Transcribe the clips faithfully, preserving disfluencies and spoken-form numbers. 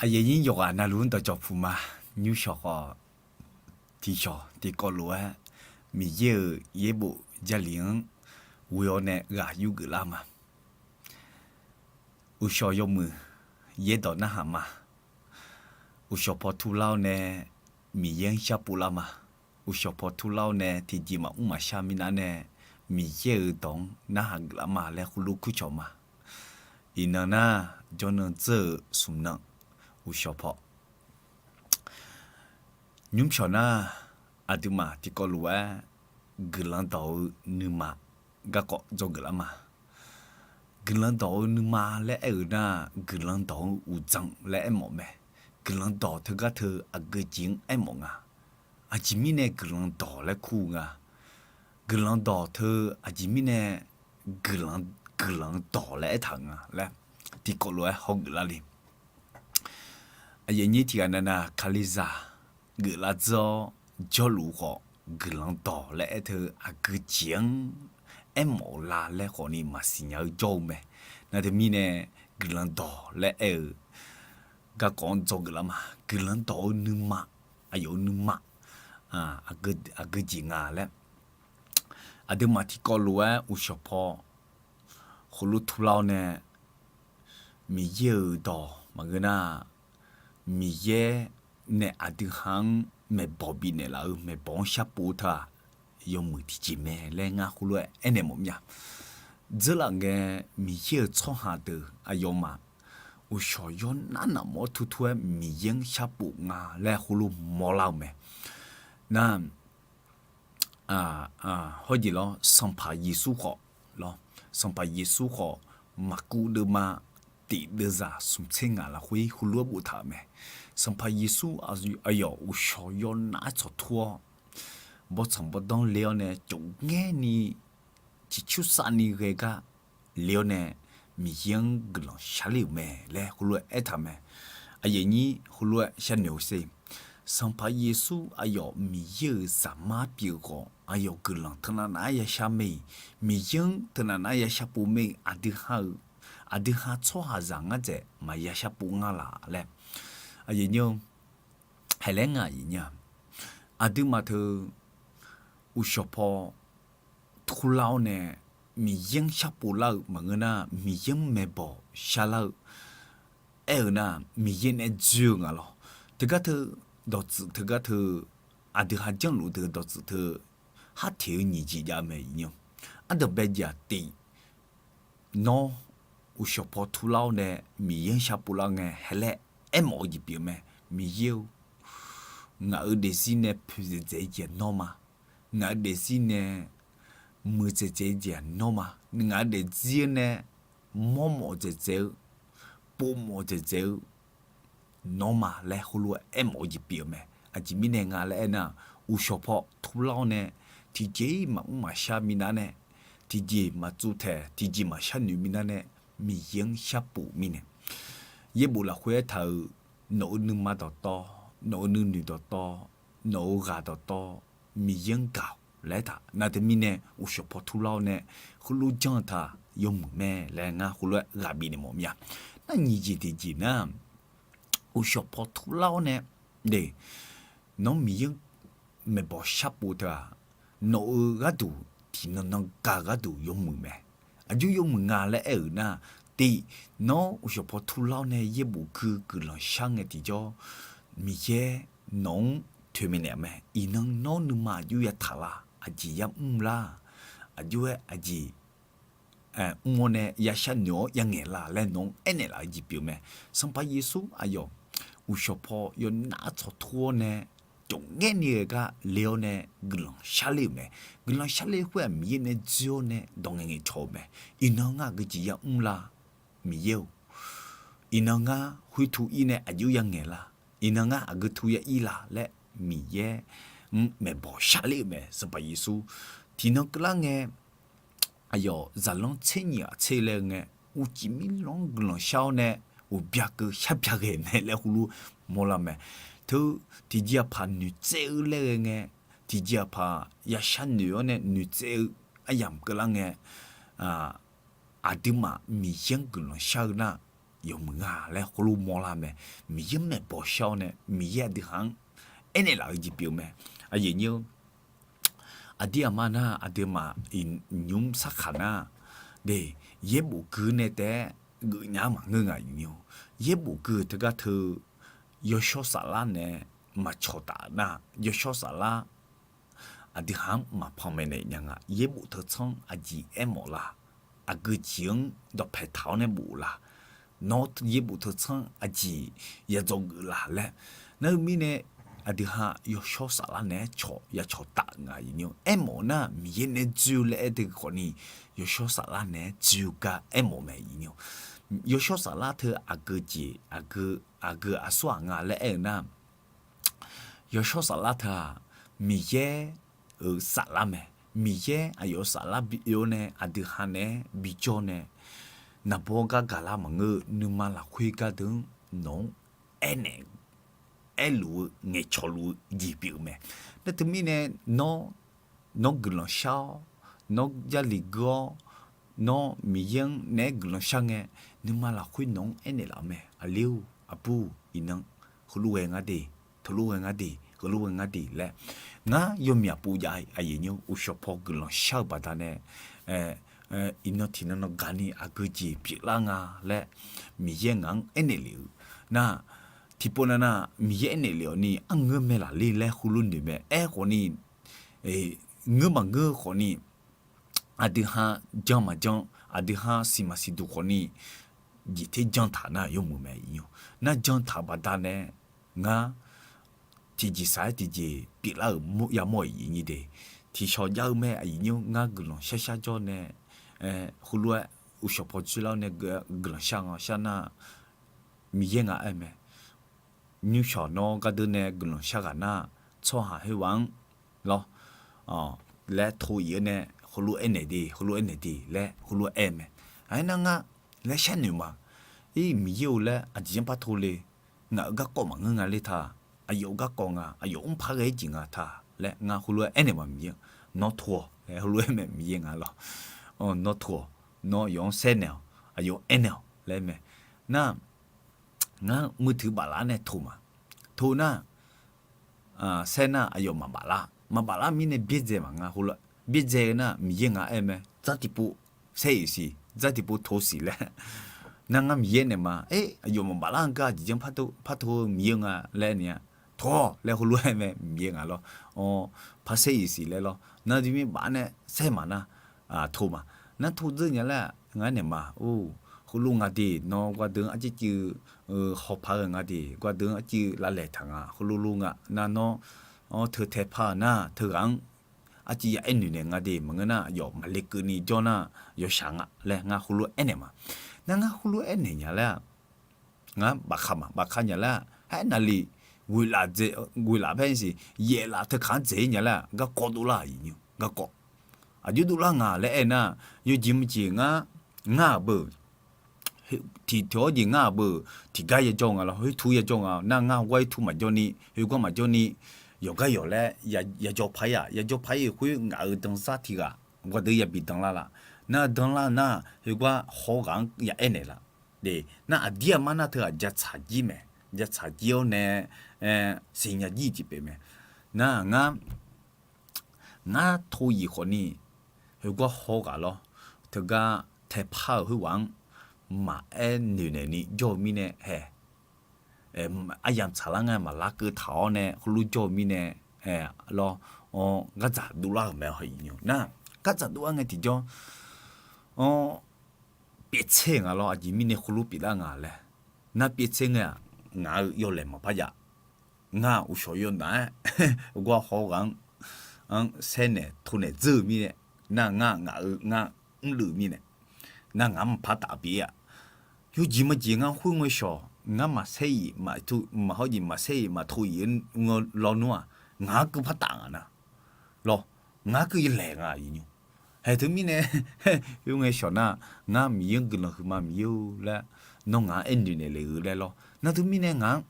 Aqyuif aqnyir yawqghaq navluf-anr dawqcawq puq ma. Nymrshawq khawf, tiqshawq tiqkawv lof-aer Miqyaer-euq yaerbof Jarlif-anr ghoe-awr nae ghaq yurgeuf lar ma. Uqshawq yawmuiq yaerdawq narhaq ma. Uqshawq paw turlar-awr nae Miqyaer-anr sharpov lar ma. Uqshawq paw turlar-awr nae tiqjeq maqmr maqshar minav nae Miqyaer-euq dawq-anr narhaq geuflar ma laer khoerlof kurcawq ma. Iqnan nar, jawrnan dzeur-euq smq nan uqshawq paw. Nymrshawq nar, aqduimaf tiqkawv lof-aer guiqlanq dawq-eu nuima garkawv dzawgeuf lar ma. Guiqlanq dawq-eu nuima laer aer-euq nar, guiqlanq dawq-eu uqdzan laer aermawf mae. Guiqlanq dawq teugar teu aqgeu jeq-anr aermawf nga. Aqjeq mirnae guiqlanq dawq laer kur-eu nga. Guiqlanq dawq teu aqjeq mirnae guiqlanq, guiqlanq dawq laer aertaq-euq nga laer tiqkawv lof-aer hawgeuf lar le. Aqyuif aqnyir tiqghaq navnav Kalizaq geuflar dzeur-awr jawrluf khawf, guiqlanq dawq laer aer teu aqgeu jeq-anr aermawf-eu la laer khawfni maqsiq nya-eu jawr-eu mae. Nar teumirnae guiqlanq dawq laer aer-eu garkawv-anr dzawgeuf lar ma. Guiqlanq dawq-eu nuima, aqyawf-euq nuima, aqgeu jeq nga laer. Aqduimaf tiqkawv lof-aer uqshawq paw khoerlof turlar-awr nae Miqyaer-euq dawq maqngeur nar, Miqyaer nae aqdui ha-anr maeqbawq bifnaeq laf-eu maeqbawq-anr sharpov teu-aq, yawmuiq tiqjeq mae laer ngar khoerlof-aer aernaeq mawf mya. Dzeurlaf ngae, Miqyaer-euq tsawrhaq deuq aqyawfmaf uqshawq yawnar navmawf-awr turtur-aer Miqyaer-anr sharpov nga laer khoerlof mawrlar-eu mae. Nar, hawjeq lawr, Sanqpaq Yeqsur khawf lawr, Sanqpaq Yeqsur khawf, Maqkuv deuvma tiq deuvzaq smq tser ngaq lafkhoer khoerlof-aer boftaq-euq mae. Sanqpaq Yeqsur aqyawf uqshawq yawnar-aer tsawqtur-awr, bawrtsanq bawrdanr le-awr nae tsofngaerni ciqcursav ni ghae gar le-awr nae Miqyaer-anr guiqlanq sharler-euq mae laer khoerlof-aer aertaq mae. Aqyuif aqnyir khoerlof-aer sharnoeq-eu sher. Sanqpaq Yeqsur aqyawf Miqyaer-euq Zaqmar pyeuf khawf, aqyawf guiqlanq teunav nav-aer yashar mae-iq, Miqyaer-anr teunav nav-aer yashar pov mae-iq, aqdui ha-eu, aqdui ha tsawrhaqzaq ngar dzaeq maqya sharpov nga laf laer. Aqyuif aqnyir-eu, haiq laer nga aqyuif aqnyir-a, aqduimaf teu uqshawq paw turlar-awr nae Miqyaer-anr sharpov lar-eu maqngeur nar, Miqyaer-anr maeqbawq sharlar-eu aer-eu nar, Miqyaer nae dzoer-eu nga lawr. Teugar teu, dawqtsuif teugar teu, aqdui ha janrluf deuq dawqtsuif teu, harteq-eu nyiq jeq jav mae iqnyir. Ardanqbae jeq-aq tif, nawr uqshawq paw turlar-awr nae Miqyaer-anr sharpov lar ngae haeq laer aermawf-eu jeq pyeuf mae. Miqyaer-or, ngaq-euq daefzir nae poeqdzaeq dzaeq-eu jeq-aq nawr ma. Ngaq-euq daefzir nae muiqdzaeq dzaeq-eu jeq-aq nawr ma. Ngaq-euq daefzir-anr nae mawrmawf dzaeq dzaeq-eu, povmawf dzaeq dzaeq-eu nawr ma laer heulof-aer aermawf-eu jeq pyeuf-eu mae. Aqjeq mirnae nga laer aernar, uqshawq paw turlar-awr nae tiqjeq-ir maqmr maqshar minav nae, tiqjeq maqtsov taeq tiqjeq maqshar noeq minav nae, Miqyaer-anr sharpov mirnae, yaerbof lafkhoer aertaq-euq, nawq-euq nuima dawqtawv, nawq-euq nuinoeq dawqtawv, nawq-euq ghaq dawqtawv, Miqyaer-anr gaq-awq laer aertaq. Nar teumirnae uqshawq paw turlar-awr nae heulof janr-eu taq yawmuiq mae laer ngar heulof-aer ghaq bifnaeq mawf mir-a. Nar nyiq jeq tiqjeq nar, uqshawq paw turlar-awr nae, de, nawr Miqyaer-anr maeqbawq sharpov teu-aq, nawq-euq gharduq tiqnan nan gaq gharduq yawmuiq mae. Aqjox yawmuiq nga laer aer-euq nar, tiq, nawr uqshawq paw turlar-awr nae yaerbof gui guiqlanq shar ngae tiqjawr, Miqyaer nawq-anr toeqmaeq naeq mae. Iqnan nawr nuima aqjox yataq la, aqjeq yamr lar, aqjox-aer aqjeq mr-awr nae yashar noeq-awr yangaeq la laer nawq-anr aernaeq laf-eu jeq pyeuf mae. Sanqpaq Yeqsur aqyawf uqshawq paw yawnar tsawqtur-awr nae, cofngaer ni ghae gar le-awr nae guiqlanq sharler-euq mae. Guiqlanq sharler khoer-aq Miqyaer nae dzoer-awr nae dawq ngaeq ngaeq cawq-eu mae. Iqnan ngar aqgeu jeq yamr la, Miqyaer-or, iqnan ngar khoertu ir nae aqjox yangaeq la, iqnan ngar aqgeu tu ya ir la laer Miqyaer-anr maeqbawq sharler-euq mae. Sanqpaq Yeqsur tiqnan keuvlar ngae, aqyawf zaqlanr tser nyiq ghaq tser laer-eu ngae, uqcif mirlanr guiqlanq shar-awr nae, uqbya keuv sharbya ghae mae laer heulof mawrlar mae. Teu tiqjeq aqpaq noeqtsaev-eu laer ghae ngae, tiqjeq aqpaq yashar noeq-awr nae noeqtsaev-eu aryamq keuvlar ngae, aqduimaf Miqyaer-anr guiqlanq shar-eu nar, yawmuiq nga laer khoerlof mawrlar mae. Miqyaer maeqbawq shar-awr nae Miqyaer aqdui ha-anr aernaeq laf-eu jeq pyeuf-eu mae. Aqyuif aqnyir-or, aqdir aqma nar aqduimaf nymr sarkaq nar, de, yaerbof gui nae taef-aer geufnya-anr maqngeur nga aqyuif aqnyir-or. Yaerbof gui teugar teu yawshawr saflar nae maqcawq taf nar, yawshawr saflar aqdui ha-anr maqpanmaeq naeq nya nga. Yaerbof teu tsanr aqjeq aermawf la? Aqgeu jeq-anr dawqpae taq-awr nae bof la? Nawr yaerbof teu tsanr aqjeq ya dzawgeuf la laer. Nar-eu mirnae aqdui ha yawshawr saflar naeq-aer cawq ya cawq taf nga aqyuif aqnyir-or. Aermawf nar Miqyaer nae dzoer-eu laer aer teu khawfni, yawshawr saflar naeq-aer dzoer-eu gar aermawf mae aqyuif aqnyir-or. Yawshawr saflar teu aqgeu jeq, aqgeu aqsur aq nga laer aer-eu nar, yawshawr saflar teu-aq, Miqyaer-euq saflar mae. Miqyaer aqyawf-euq saflar bi oe-awr nae aqdui ha naeq-aer bijawr nae, naqbawr gar gaqlar maqngeur-eu nuima lafkhoer gardeuq-anr nawq-anr aernaeq aerluf-eu ngaeqcawq luf-eu jeq pyeuf-eu mae. Nar teumirnae nawr, nawr guiqlanq shar-awr, nawr jarlif geur-awr, nawr Miqyaer-anr naeq-aer guiqlanq shar ngae, nuima lafkhoer nawq-anr aernaeq laf-eu mae. Aqli-or, aqbur, iqnan, heulof ghae ngar de, teulof ghae ngar de, heulof ghae ngar de laer, ngar yawmyaq pov jav-a aqyuif aqnyir-or. Uqshawq paw guiqlanq shar-eu baqdanae iqnan tiqnan nan gaqni aqgeu jeq pyeuflar nga laer Miqyaer ngaq-anr aernaeq lef-eu nar, tiqpov nav nav Miqyaer aernaeq lef-awq ni arngeur mae laqler laer heulof noeq mae. Aerkhawfni, ngeur maqngeur khawfni, aqdui ha jan maqjan, aqdui ha siq maqsiq duq khawfni, jeq ter jan taq nar yawmuiq mae aqyuif aqnyir-or. Nar jan taq-eu baqdanae ngar tiqjeq saq-aer tiqjeq pyeuflar-euq yamawr-iq aqyuif aqnyir de. Tiqshawq jav-eu mae aqyuif aqnyir-or. Ngar guiqlanq shar shar jawr nae, heulof-aer uqshawq paw dzoerlar-awr nae guiqlanq shar nga shar nar, Miqyaer ngaq aer mae. Nymrshawq nawr gardeuv nae guiqlanq shar ghaq nar, tsawrhaq khoerghaq-anr lawr laer to-ir-awr nae heulof aernaeq de, heulof aernaeq de laer heulof aer mae. Aernar ngar laer sharnoeq ma. Ir, Miqyaer-or laer aqjeq janr par to le. Ngaq-euq garkawv maqngeur nga ler ta. Aqyawf-euq garkawv nga, aqyawf mr par ghae-ir jeq nga ta laer ngar heulof-aer aernaeq ma Miqyaer-anr. Nawr to-awq laer heulof aer mae Miqyaer nga lawr. Nawr to-awq, nawr yawf-anr saernaeq-awq, aqyawf aernaeq-awq laer mae. Nar, ngar muiqtui baflar nae to ma. To nar, saer nar aqyawf maqbaflar, maqbaflar mirnae byaerdzae ma nga heulof, byaerdzae-eu nar Miqyaer ngaq aer mae, dzar tiqpov saer-iq siq, dzar tiqpov to siq laer. Nar ngar Miqyaer naeq ma, ir, aqyawf maqbaflar-eu gar aqjeq janr par to-eu Miqyaer nga laer nae-a, to-awq laer heulof aer mae Miqyaer ngaq lawr. Par saer-iq siq laer lawr. Nar dui mir baf nae saer ma nar, to ma. Nar to dzeur nya laer ngar naeq ma. Or, heulof nga de, nawr gardeuv-anr arcir civ hawpar-eu nga de, gardeuv-anr arciv lavlaeq taq nga, heulof lof nga nar nawr, teu taepar-eu nar teughaq-anr arciv ya aernoeq naeq nga de, maqngeur nar aqyawf maqle keuvni jawr nar yawshaq nga laer ngar heulof aernaeq ma. Nar ngar heulof aernaeq nya laer-aq, ngar bafka ma, bafka nya laer-aq, haer naqli ghoeqlaf dzae, ghoeqlaf paer-ir siq, yaeflaf teu kaq-anr dzaeq-ir nya laer-aq, garkawv dovlar-aq, garkawv. Aqjox dovlar nga laer aer nar, yawjeq maqjeq ngar, ngar-aq beu tiq teu-awr jeq ngar-aq beu tiqgar yajawr nga lawr, khoertu yajawr nga nar, ngar ghoer-ir tu maqjawr ni, khoergar maqjawr ni, yawqgar yawq laer yajawr par-ir-aq, yajawr par-ir-euq khoer ngaq-euq danzar tiq ghaq gardeuv yabi danlar laf. Nar danlar nar, khoergar hawr ghaq-anr ya aernaeq laf. De, nar aqdir aqmar nar teughaq jatsaq jir mae, jatsaq jir-awr nae siqnya jir-iq tiq pyeuf mae. Nar ngar, ngar to-iq khawfni, khoergar hawr ghaq lawr, teugar taepar-euq khoerghaq-anr maqaer noeq naeq ni jawr-eu mirnae hae, aryamq tsaqlar ngae maqlar keuv taq-awr nae heulof jawr-eu mirnae, lawr, gardzaq dovlar-euq mae. Nar, gardzaq dovlar ngae tiqjawr, pyaevtser nga lawr, aqjeq mirnae heulof pyeuflar nga laer. Nar pyaevtser ngae-aq, ngaq-euq yawlaeq maqpar jav. Ngar uqshawq yawnaf-aer gar hawr ghaq-anr, anr saer naeq to naeq dzeur-eu mirnae, nar ngar ngaq-euq ngar mrluiv mirnae, nar ngaq-anr maqpar taf pyeuf-ir-aq, yawjeq maqjeq ngar khoerngae shawq ngar maqsaer-iq, maqhawr jeq maqsaer-iq maqto-iq-eu lawr nmr-aq, ngaq-anr keuv par taf nga nar, lawr, ngaq-anr keuv yalaeq nga aqyuif nymr. Haeq teumirnae, khoerngae shawq nar, ngar Miqyaer-anr guiqlanq huiqma Miqyaer-or laer, nawr ngaq-anr aernoeq naeq le-eu laer lawr. Nar teumirnae ngaq-anr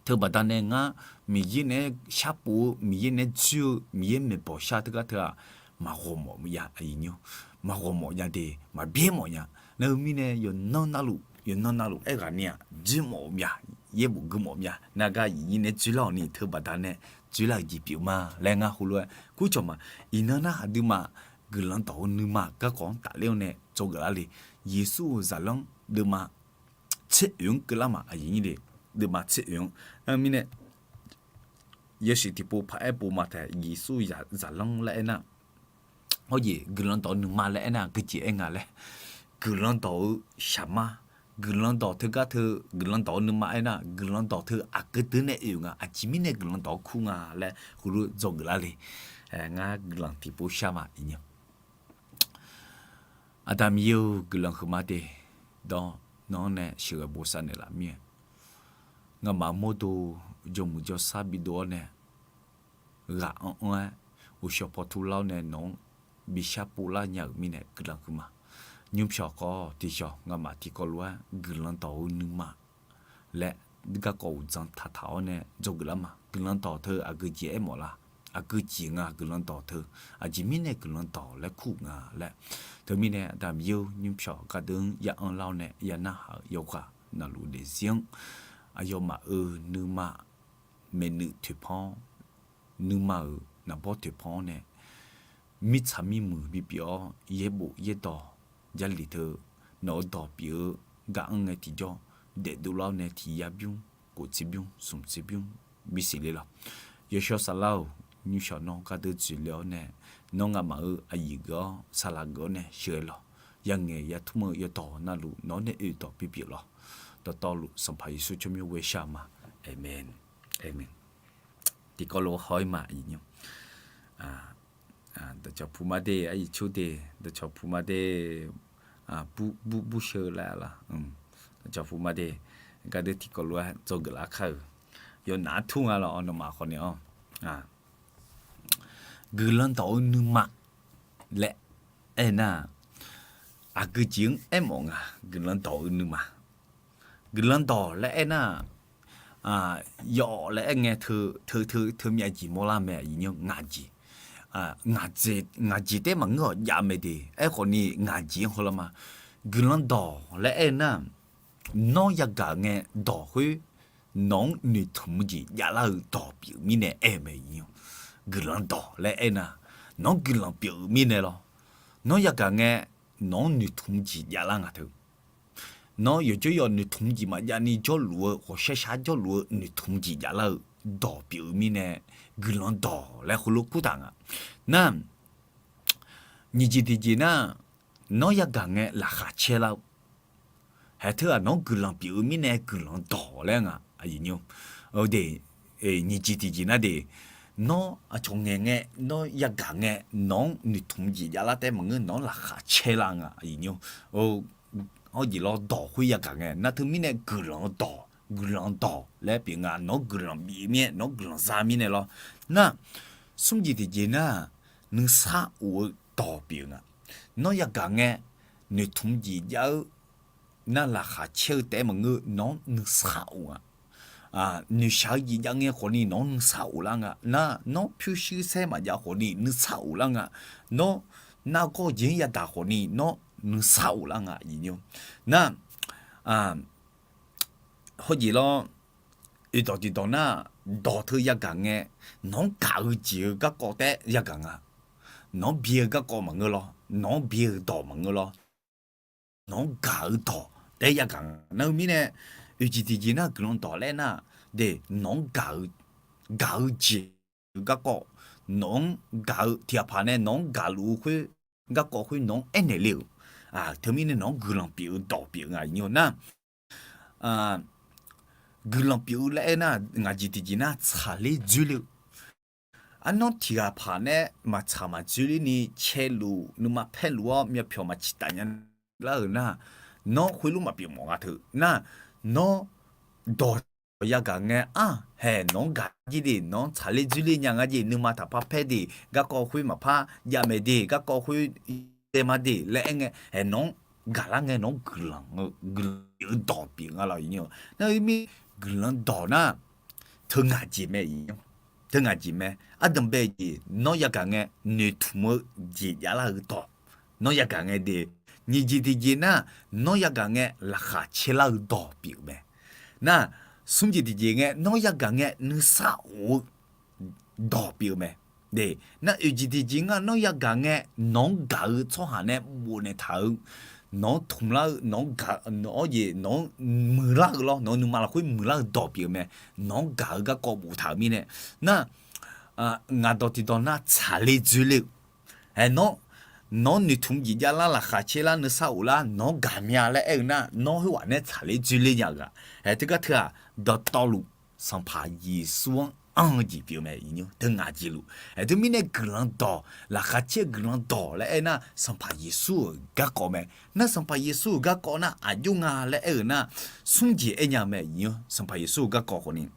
teubaqda nae ngar Miqyaer naeq-aer sharpov-eu, Miqyaer naeq-aer dzoer-eu, Miqyaer maeqbawq shar teugar teu-aq, maqghawq mawf ya aqyuif nymr. Maqghawq mawf nya de, maqbyaer mawf nya. Nar-eu mirnae yawqnan navluf yawqnan navluf aerghaqni-aq dzoermawf mya, yaerbof geumawf mya. Nargar aqyuif nyir nae dzoerlar-awq ni teubaqda nae dzoerlar-eu jeq pyeuf ma laer ngar heulof-aer kurcawq ma. Iqnan nar aqduimaf guiqlanq dawq-eu nuima garkawv-anr tafler-awr nae dzawgeuf lar le. Yeqsur-euq zaqlanr deuvma tser oeq-anr keuvlar ma, aqyuif nyir le. Deuvma tser oeq-anr, mirnae yawshuif tiqpov paq-aer pov ma taef, Yeqsur-euq zaqlanr laer aernar, hawjeq guiqlanq dawq-eu nuima laer aernar aqgeujeq aer nga laer, guiqlanq dawq-eu shaqmar, guiqlanq dawq teugar teu, guiqlanq dawq-eu nuima aernar guiqlanq dawq teu aqgeu deuq nae oe-euq nga, aqjeq mirnae guiqlanq dawq-eu kur nga laer heulof dzawgeuf lar le. Ngar guiqlanq tiqpov shar ma iqnyir. Aqda Miqyaer-eu guiqlanq huiqma de, dawr nawq-anr nae sheuqghae bosav naeqlaf mir-ae, ngamaf-eu mawrdo jawrmuiq jawrsar bidov-awr nae ghaq anr anr-aer, uqshawq paw turlar-awr nae nawq-anr bishar povlar nya-euq mirnae guiqlanq huiqma. Nymrpyawq khawf tiqshawq ngamaf tiqkawv lof-aer guiqlanq dawq-eu nuima laer garkawv uqdzan taqtaq-awr nae dzawgeuf lar ma. Guiqlanq dawq teu aqgeujeq aermawf la? Aqgeujeq nga guiqlanq dawq teu. Aqjeq mirnae guiqlanq dawq laer kur nga laer, teumirnae Aqda Miqyaer-or, nymrpyawq gardeuv-anr ya anrlar-awr nae ya narhaq-euq yawqghaq navluf daefzir-anr, aqyawfmaf-euq nuima maeqnuiv toeqpan-awr, nuima-euq naqbawr toeqpan-awr nae mirtsaq mirmuiq bipyeuf-awr yaerbof yaerdawq Jarlif teu nawq-eu dawq pyeuf-eu gar anr ngae tiqjawr, daefdov lar-awr nae tiq yar bymr, khof tser bymr, smq tser bymr bisiq le lawq. Yawshawr saflar-euq, nymrshawq nawr gardeuv dzoeqle-awr nae, nawr ngamaf-euq aqyuif geuf-awr saqlaq geuf-awr nae sheuqghae lawq. Yangaeq yatmr-eu yawdawq navluf nawq-anr nae oe dawq bipyeuf lawq. Dawqtawvluf Sanqpaq Yeqsur tsawrmyanr ghoe shar ma. Aqmeq. Aqmeq. Tiqkawv lof haw-ir ma, aqyuif nymr. Dawqcawq puq ma de, aqyuif tsur de, dawqcawq puq ma de, bur bur sheu laer-a laq. Dawqcawq puq ma de, gardeuv tiqkawv lof-aer dzawgeuf lar kar-euq, yawnaf-anr tur nga lawq, nawmaf khawf naeq-awr. Guiqlanq dawq-eu nuima laer aernar, aqgeujeq-anr aermawf nga, guiqlanq dawq-eu nuima. Guiqlanq dawq laer aernar, yawf laer aer ngae teu teu teu teu myav jeq mawrlar mae, aqyuif nymr, ngaq jeq. Ngaq jeq taef maqngeur-awq, jav mae de. Aerkhawf ni ngaq jeq-anr hawlar ma. Guiqlanq dawq laer aernar, nawr yagaq ngae dawq khoer nawq-anr noeqtmq-eu jeq javlar-eu dawq pyeuf mirnae aer mae, aqyuif nymr. Guiqlanq dawq laer aernar, nawq-anr guiqlanq pyeuf-eu mirnae lawr. Nawr yagaq ngae nawq-anr noeqtmq-eu jeq javlar nga teu. Nawr yawqjawr yawq noeqtmq jeq maqjav ni jawrluf-eu, ghawqshar shar jawrluf-eu noeqtmq jeq javlar-eu dawq pyeuf-eu mirnae, guiqlanq dawq laer heulof kurtaq nga. Nar, nyiq jeq tiqjeq nar, nawr yagaq ngae laqkhaq caerlar-eu, haeq teu-aq nawr guiqlanq pyeuf-eu mirnae guiqlanq dawq laer nga, aqyuif nymr. De, nyiq jeq tiqjeq nar de, nawr aqcawq ngaeq ngae, nawr yagaq ngae nawq-anr noeqtmq jeq javlar taef maqngeur, nawq-anr laqkhaq caerlar nga, aqyuif nymr. Hawjeq lawr, dawq khoer yagaq ngae nar teumirnae guiqlanq dawq, guiqlanq dawq laer pyeuf nga. Nawq-anr guiqlanq bif-eu mirnae, nawq-anr guiqlanq za mirnae lawr. Nar, smr jeq tiqjeq nar, nuisar of-eu dawq pyeuf nga. Nawr yagaq ngae noeqtmq jeq jav-eu nar, laqkhaq caer-eu taef maqngeur, nawq-anr nuisar of nga. Noeqshaq-eu jeq jav ngae khawfni nawq-anr nuisar of lar nga. Nar, nawr pyurshuir saer maqjav khawfni nuisar of lar nga. Nawr nargawr jeq-anr yadaq khawfni nawr nuisar of lar nga, aqyuif nymr. Nar, hawjeq lawr, oeqdawq tiqdawq nar, dawq teu yagaq ngae, nawq-anr gaq-eu jeq-eu garkawv taef yagaq nga. Nawq-anr bi-eu garkawv maqngeur lawr, nawq-anr bi-eu dawq maqngeur lawr, nawq-anr gaq-eu dawq taef yagaq nga. Nar-eu mirnae, oeqjeq tiqjeq nar guiqlanq dawq laer nar, de, nawq-anr gaq-eu jeq-eu garkawv, nawq-anr gaq-eu tiqghaq paq nae nawq-anr gaqluf-eu khoer, garkawv khoer nawq-anr aernaeq le-euq. Teumirnae nawq-anr guiqlanq pyeuf-eu dawq pyeuf nga, aqyuif nymr. Nar, guiqlanq pyeuf-eu laer aernar, ngaq jeq tiqjeq nar tsaqler dzoerler-eu. Arnawr tiqghaq paq nae maqtsaq maqdzoerler ni caeluf nuima paerluf-awr myavpyawq maqciq taf nya lar-euq nar, nawr khoerlof maqpyeuf mawf nga teu. Nar, nawr dawq yagaq ngae, ar, haeq nawq-anr gaq jeq de, nawq-anr tsaqler dzoerler nya nga jeq, nuima taqpar paer de, garkawv khoer maqpar jav mae de, garkawv khoer tae ma de laer aer ngae, haeq nawq-anr gaqlar ngae nawq-anr guiqlanq-eu, guiqlanq-eu dawq pyeuf nga lawq, aqyuif nymr. Nar-eu mir, guiqlanq dawq nar, teu ngaq jeq mae, aqyuif nymr. Teu ngaq jeq mae. Ardanqbae jeq nawr yagaq ngae noeqtmq-eu jeq javlar-eu dawq, nawr yagaq ngae de, Nyiq jeq tiqjeq nar, nawr yagaq ngae laqkhaq caerlar-eu dawq pyeuf-eu mae. Nar, smr jeq tiqjeq ngae nawr yagaq ngae nuisar of-eu dawq pyeuf-eu mae. Nar, oeq jeq tiqjeq nga nawr yagaq ngae nawq-anr gaq-eu tsawrhaq nae bofnaeq taq-eu, nawq-anr tmq lar-eu, nawq-anr gaq, nawq-anr jeq nawq-anr muiqlar-eu lawr, nawq-eu nuima lafkhoer muiqlar-eu dawq pyeuf-eu mae. Nawq-anr gaq-eu garkawv boftaq-euq mirnae, nar, ngaq dawq tiqdawq nar tsaqler dzoerler-eu, ae, nawr, nawr noeqtmq jeq javlar laqkhaq caerlar nuisar of lar nawq-anr gaq mya laer aer-eu nar, nawr khoerghaq nae tsaqler dzoerler nya-eu ghaq. Ae, teugar teu-aq, dawqtawvluf Sanqpaq Yeqsur-anr anr-eu jeq pyeuf-eu mae. Teu ngaq jeqluf. Ae, teumirnae guiqlanq dawq, laqkhaq caer-eu guiqlanq dawq laer aer nar, Sanqpaq Yeqsur-euq garkawv mae. Nar, Sanqpaq Yeqsur-euq garkawv nar aqjox nga laer aer-eu nar, smr jeq aer nya mae. Sanqpaq Yeqsur-euq garkawv khawfni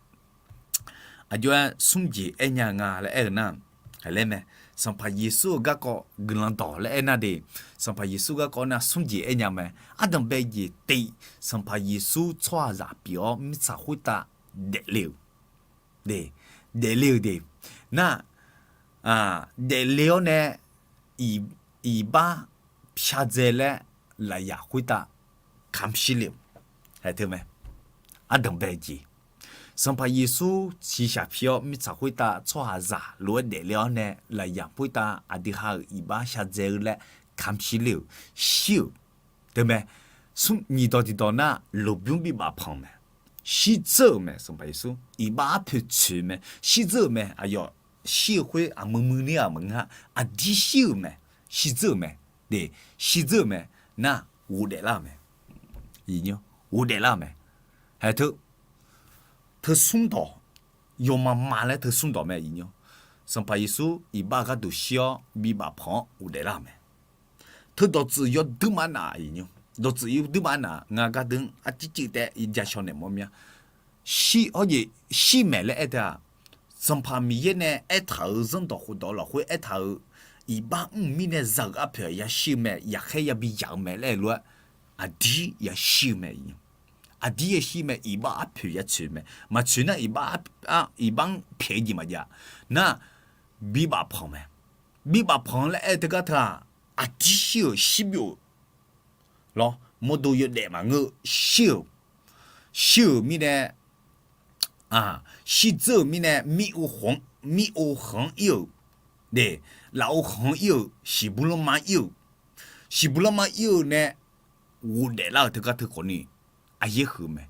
aqjox-aer smr jeq aer nya nga laer aer-eu nar, laer mae. Sanqpaq Yeqsur-euq garkawv guiqlanq dawq laer aer nar de, Sanqpaq Yeqsur garkawv nar smr jeq aer nya mae. Ardanqbae jeq tiv, Sanqpaq Yeqsur tsawrhaqzaq pyeuf-awr mirtsaq khoertav daefle-euq, daefle-euq de. Nar, daefle-awr nae iq, iqbax pyar dzae laer lafyaq khoertav kamq shir le-euq, ae, teu mae. Ardanqbae jeq, Sanqpaq Yeqsur shiqshaq pi-awr mirtsaq khoertav tsawrhaqzaq lof-aer daefle-awr nae lafyaq khoertav aqdui ha-euq iqbax shar dzae-eu laer kamq shir le-euq, shir-euq, teu mae. Smr nyiq dawq tiqdawq nar lmqbymr bibaf panq mae. Shirdzeur-euq mae. Sanqpaq Yeqsur iqbax arpoeq tsoeq mae. Shirdzeur-euq mae. Aqyawf shir-eu khoer aqmui muiq ler-aq maqngeur-a. Aqdir shir-euq mae. Shirdzeur-euq mae. Shirdzeur-euq mae. Nar, ghofdaef lar-euq mae. Ghofdaef lar-euq mae. Hae teu, teu smr dawq, yawma ma laer teu smr dawq mae. Sanqpaq Yeqsur iqbax gharduq shir-awr bibaf panq-anr ghofdaef lar-euq mae. Teu dawqtsuif yawduir maqnav, dawqtsuif yawduir maqnav, ngar gardeuv-anr arcivciv taef jashawr naeq mawr mya. Shir, hawjeq shir maeq laer aer teu-aq, Sanqpaq Miqyaer nae aertaq-euq zanrdawq khofdawq lafkhoer aertaq-euq, iqbax mr-eu mirnae za-euq arpoeq yashir-eu mae, yaqkhaer yabi yaq-eu mae laer aer lof-aer, aqdir yashir-eu mae. Aqdir yashir mae, iqbax arpoeq ya tsoeq mae. Maqtsoeq nar iqbax, iqbax-anr pyaeq-eu jeq maqjav. Nar, bibaf panq mae. Bibaf panq laer aer teugar teu-aq, aqdir shir-euq shirbyov lawr, mawrdo yawdaef maqngeur-eu shir-euq, shir-euq mirnae, shirdzeur-euq mirnae, mir-ov khanq-anr ir-euq, lafov khanq-anr ir-euq, siqbur lanma ir-euq, siqbur lanma ir-eu nae ghofdaef lar-euq teugar teu khawfni, aqyaer huiq mae.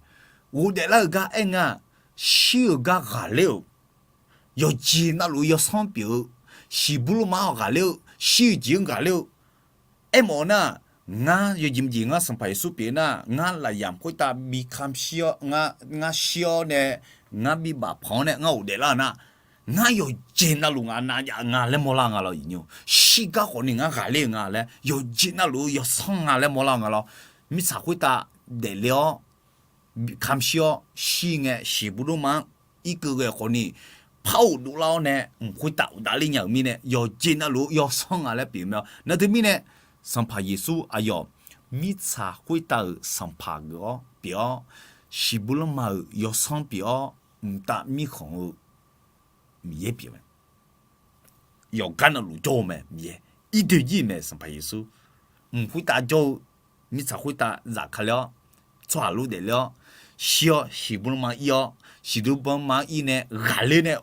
Ghofdaef lar-euq gar aer nga, shir-euq gar ghaqler-euq, yawqjeq navluf yawsanr pyeuf-eu, siqbur lanma-anr ghaqler-eu, shir-eu jeq-anr ghaqler-eu, aermawf nar, ngar yawjeq maqjeq ngar Sanqpaq Yeqsur pyeuf nar, ngar lafyamq khoertav bi kamq shir-awr, ngar shir-awr nae, ngar bibaf panq-anr nae ngar ghofdaef lar-eu nar, ngar yawqjeq navluf ngaq navjav nga laer mawrlar nga lawr, iqnymr shir gar khawfni ngar ghaqler-eu nga laer, yawqjeq navluf-eu yawsanr nga laer mawrlar-eu nga lawr. Mirtsaq khoertav daefle-awr, kamq shir-awr shir ngae siqbur lanma-anr irkeuv ghae khawfni, par ghofdov lar-awr nae mq khoertav uqdav ler nya-euq mirnae, yawqjeq navluf-eu yawsanr nga laer pyeuf mae-awr. Nar teumirnae, Sanqpaq Yeqsur aqyawf mirtsaq khoertav-euq Sanqpaq geuf-awr pyeuf-awr, siqbur lanma-euq yawsanr pyeuf-awr, mqtav mirkhanq-eu Miqyaer pyeuf mae. Yawqgar navluf jawr-eu mae, Miqyaer irdoe jir mae. Sanqpaq Yeqsur mq khoertav jawr-eu, mirtsaq khoertav zafkale-awr, tsawrhaq lof daefle-awr, shir-awr siqbur lanma ir-awr, siqbur lanma ir nae ghaqler nae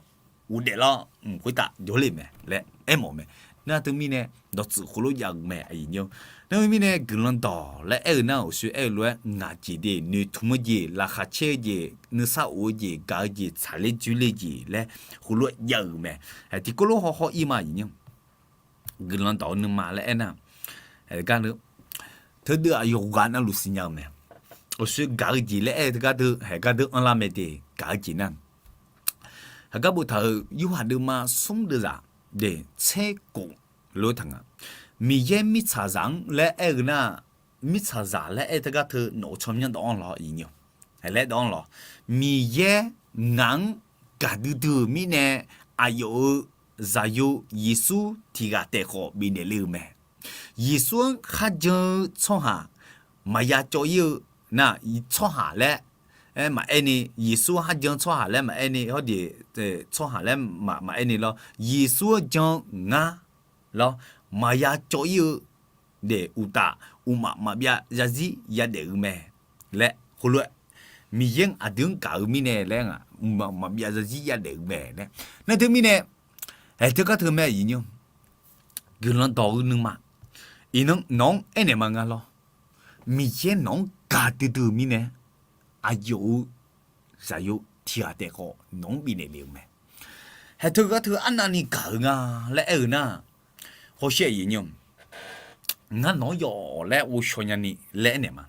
ghofdaef lar-awr mq khoertav jawrle mae laer aermawf mae. Nar teumirnae dawqtsuif khoerlof jav-eu mae, aqyuif nymr. Nar mirnae guiqlanq dawq laer aer-eu nar, uqshoe aer-eu lof-aer ngaq jeq de, noeqtmq-eu jeq, laqkhaq caer-eu jeq, nuisar of-eu jeq, gaq-eu jeq, tsaqler dzoerler jeq laer khoerlof jav-euq mae. Tiqkawv lof haw haw ir ma, aqyuif nymr. Guiqlanq dawq-eu nuima laer aernar, gar, teudeuv aqyawf ghaq navluf siqnya-eu mae. Uqshoe gaq-eu jeq laer aer-eu teugar deuv haeq gar deuv anrlar mae de, gaq-eu jeq nar, haqgar boftaq-euq Yorhaq deuvma smr deuvzaq de tser kof lof-aer taq nga. Miqyaer mirtsaqzaq-anr laer aer-eu nar, mirtsaqzaq laer aer teugar teu nawq-eu tsawrmyanr dawv-anr lawr, iqnymr laer dawv-anr lawr. Miqyaer ngaq-anr gaqdui dui-euq mirnae, aqyawf-euq Zaqyo Yeqsur tiq ghaq taef khawf bifnaeq le-eu mae. Yeqsur-anr kharjan-eu tsawrhaq maqya cawv ir-eu nar, tsawrhaq laer maqaerni, Yeqsur-anr kharjan-eu tsawrhaq laer maqaerni, hawjeq tsawrhaq laer maqaerni lawr, Yeqsur-anr jan-eu ngar lawr, maqya cawv ir-eu de uqtaf, mqmaq maqbyav zarzir yadaef-eu mae laer heulof-aer, Miqyaer-anr aqdui-anr gaq-eu mirnae laer ngaq, mqmaq maqbyav zarzir yadaef-eu mae laer. Nar teumirnae, haeq teugar teu mae iqnyir, guiqlanq dawq-eu nuima, iqnan nawq-anr aernaeq ma nga lawr. Miqyaer nawq-anr gaq duidui-eu mirnae, aqyawf-eu zaqyo tiq ghaq taef khawf nawq-anr bifnaeq lef-eu mae. Haeq teugar teu arnavni gaq-eu nga laer aer-eu nar, hawsher iqnyir, ngar nawq-anr yawf laer ghovshaw nyani laer aernaeq ma.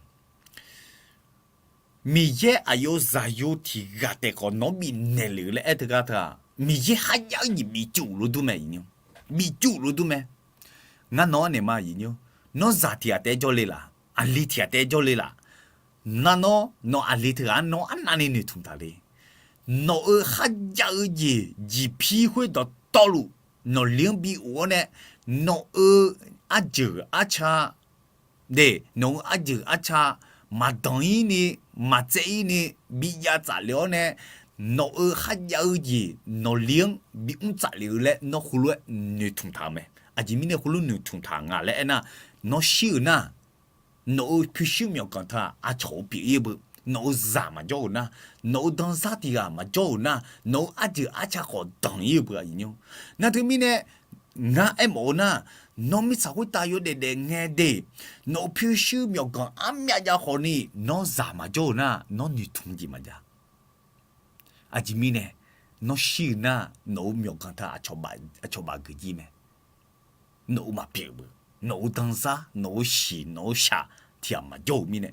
Miqyaer aqyawf-eu zaqyo tiq ghaq taef khawf nawq-anr bifnaeq lef-eu laer aer teugar teu-aq, Miqyaer kharjav-eu jeq bifcuf lof dur mae iqnyir, bifcuf lof dur mae. Ngar nawq-anr naeq ma iqnyir, nawr zaq tiq ghaq taef-aer jawrle laf, aqli tiq ghaq taef-aer jawrle laf. Nar nawr nawq aqli teughaq-anr nawr arnavni noeqtmq taq le. Nawq-euq kharjav-eu jeq jeqpir khoer dawqtawvluf nawqli-anr bi of-awr nae, nawq-euq arjeuq arca de, nawq-euq arjeuq arca maqdanq-ir ni, maqtsaev-ir ni, bi jav tsaf lef-awr nae, nawq-euq kharjav-eu jeq nawqli-anr bi mr tsaf lef-eu laer nawr heulof-aer noeqtmq taq-eu mae. Aqjeq mirnae heulof noeqtmq taq nga laer aernar, nawr shir-euq nar, nawq-euq pyurshuir myawqganq teu-aq aqcawq-eu pyeuf-ir beu, nawq-euq zaq maqjawr-euq nar, nawq-euq danzar tiq ghaq maqjawr-euq nar, nawq-euq arjeuq arca khawf danq-ir-eu beu-aq iqnyir. Nar teumirnae, ngar aermawf-eu nar, nawr mirtsaq khoertav yawdaef daef ngae de, nawq-euq pyurshuir myawqganq armyav jav khawfni nawr zaq maqjawr-euq nar, nawr noeqtmq jeq maqjav. Aqjeq mirnae, nawr shir-euq nar, nawq-euq myawqganq teu aqcawq baf geuf jir mae. Nawq-euq maqpyeuf beu, nawq-euq danzar, nawq-euq shiq, nawq-euq shaq tiq ghaq maqjawr-euq mirnae,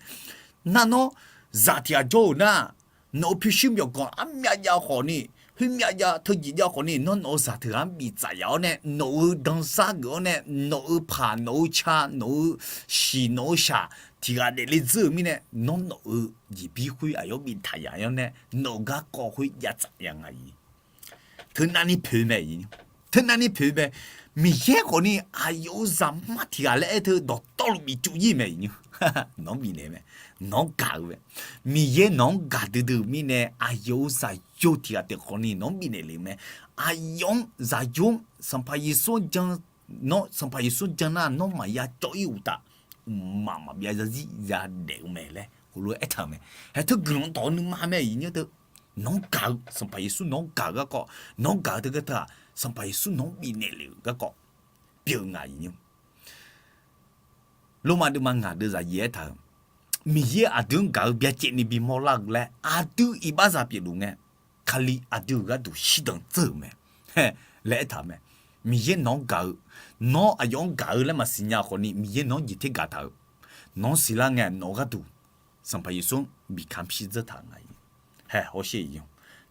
nar nawr zaq tiq ghaq jawr-euq nar, nawq-euq pyurshuir myawqganq armyav jav khawfni, khoermyav jav teujeq jav khawfni, nawr nawq-euq zaq teughaq-anr biftsaf yaf-awr nae, nawq-euq danzar geuf-awr nae, nawq-euq paq, nawq-euq ca, nawq-euq shiq, nawq-euq shaq tiq ghaq daefle dzeur-euq mirnae, nawr nawq-euq jeqbir khoer aqyawf biftaq yaf-awr nae, nawq-euq garkawv khoer jav tsaf ya nga-iq. Teunavni poeq mae, teunavni poeq mae. Miqyaer khawfni aqyawf-euq zaqmar tiq ghaq laer aer teu dawqtawvluf bifcuf jir mae iqnyir. Nawq-anr bifnaeq mae, nawq-anr gaq-eu mae. Miqyaer nawq-anr gaq duidui-euq mirnae, aqyawf-euq zaqyo tiq ghaq taef khawfni nawq-anr bifnaeq lef-eu mae. Aqyawf-anr zaqyo-anr Sanqpaq Yeqsur-anr jan, nawr Sanqpaq Yeqsur jan nar nawr maqya cawv-ir uqtaf, mqmaq maqbyav zarzir yadaef-eu mae laer heulof-aer aertaq-euq mae. Haeq teu guiqlanq dawq-eu nuima mae iqnyir teu. Nawq-anr gaq-eu, Sanqpaq Yeqsur nawq-anr gaq-eu garkawv, nawq-anr gaq-eu teu garkawv teu-aq, Sanqpaq Yeqsur nawq-anr bifnaeq lef-euq garkawv pyeuf-eu nga iqnyir. Lormav deuvma ngaq deuv zaqyaer aertaq-euq, Miqyaer aqdui-anr gaq-eu byacaevni bimawr lar-eu laer aqdui iqbaxzaq pyeufluf ngae, Kali aqdui-euq gharduq shirdan dzeur-euq mae laer aertaq-euq mae. Miqyaer nawq-anr gaq-eu, nawr aqyawf-anr gaq-eu laer maqsiq nya khawfni, Miqyaer nawq-anr jeq ter gaqtaq-euq, nawq-anr siqlar ngae nawq-eu gharduq Sanqpaq Yeqsur-anr bikamq shirdzeur taq nga. Haeq hawsher iqnyir,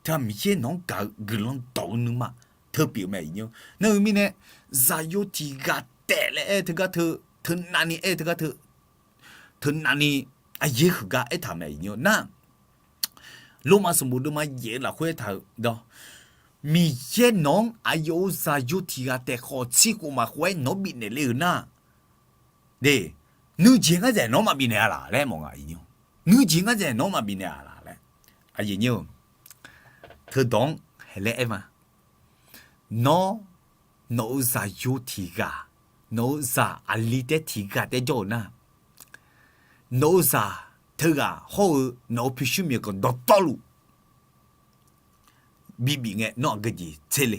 teu-aq Miqyaer nawq-anr gaq-eu guiqlanq dawq-eu nuima teu pyeuf mae iqnyir. Nar-eu mirnae, zaqyo tiq ghaq taef laer aer teugar teu, teunavni aer teugar teu, teunavni aqyaer huiqgar aertaq mae iqnyir nar, Lormav sanqbof deuvma yaef-eu lafkhoer aertaq-eu dawr, Miqyaer nawq-anr aqyawf-euq zaqyo tiq ghaq taef khawf tsirkhof maqkhof-aer nawq-anr bifnaeq le-euq nar, de, nuijeq ngar dzaeq nawq-anr maqbifnaeq-a laq laer mawf nga iqnyir. Nuijeq ngar dzaeq nawq-anr maqbifnaeq-a laq laer. Aqyawf nyir-eu, teudawq-anr haeq laer aer ma. Nawr, nawq-euq zaqyo tiq ghaq, nawq-euq zaq aqli taef tiq ghaq taef jawr-euq nar, nawq-euq zaq teughaq hawr-eu nawq-euq pyurshuir myawqganq dawqtawvluf bibif ngae nawr aqgeu jeq tser le.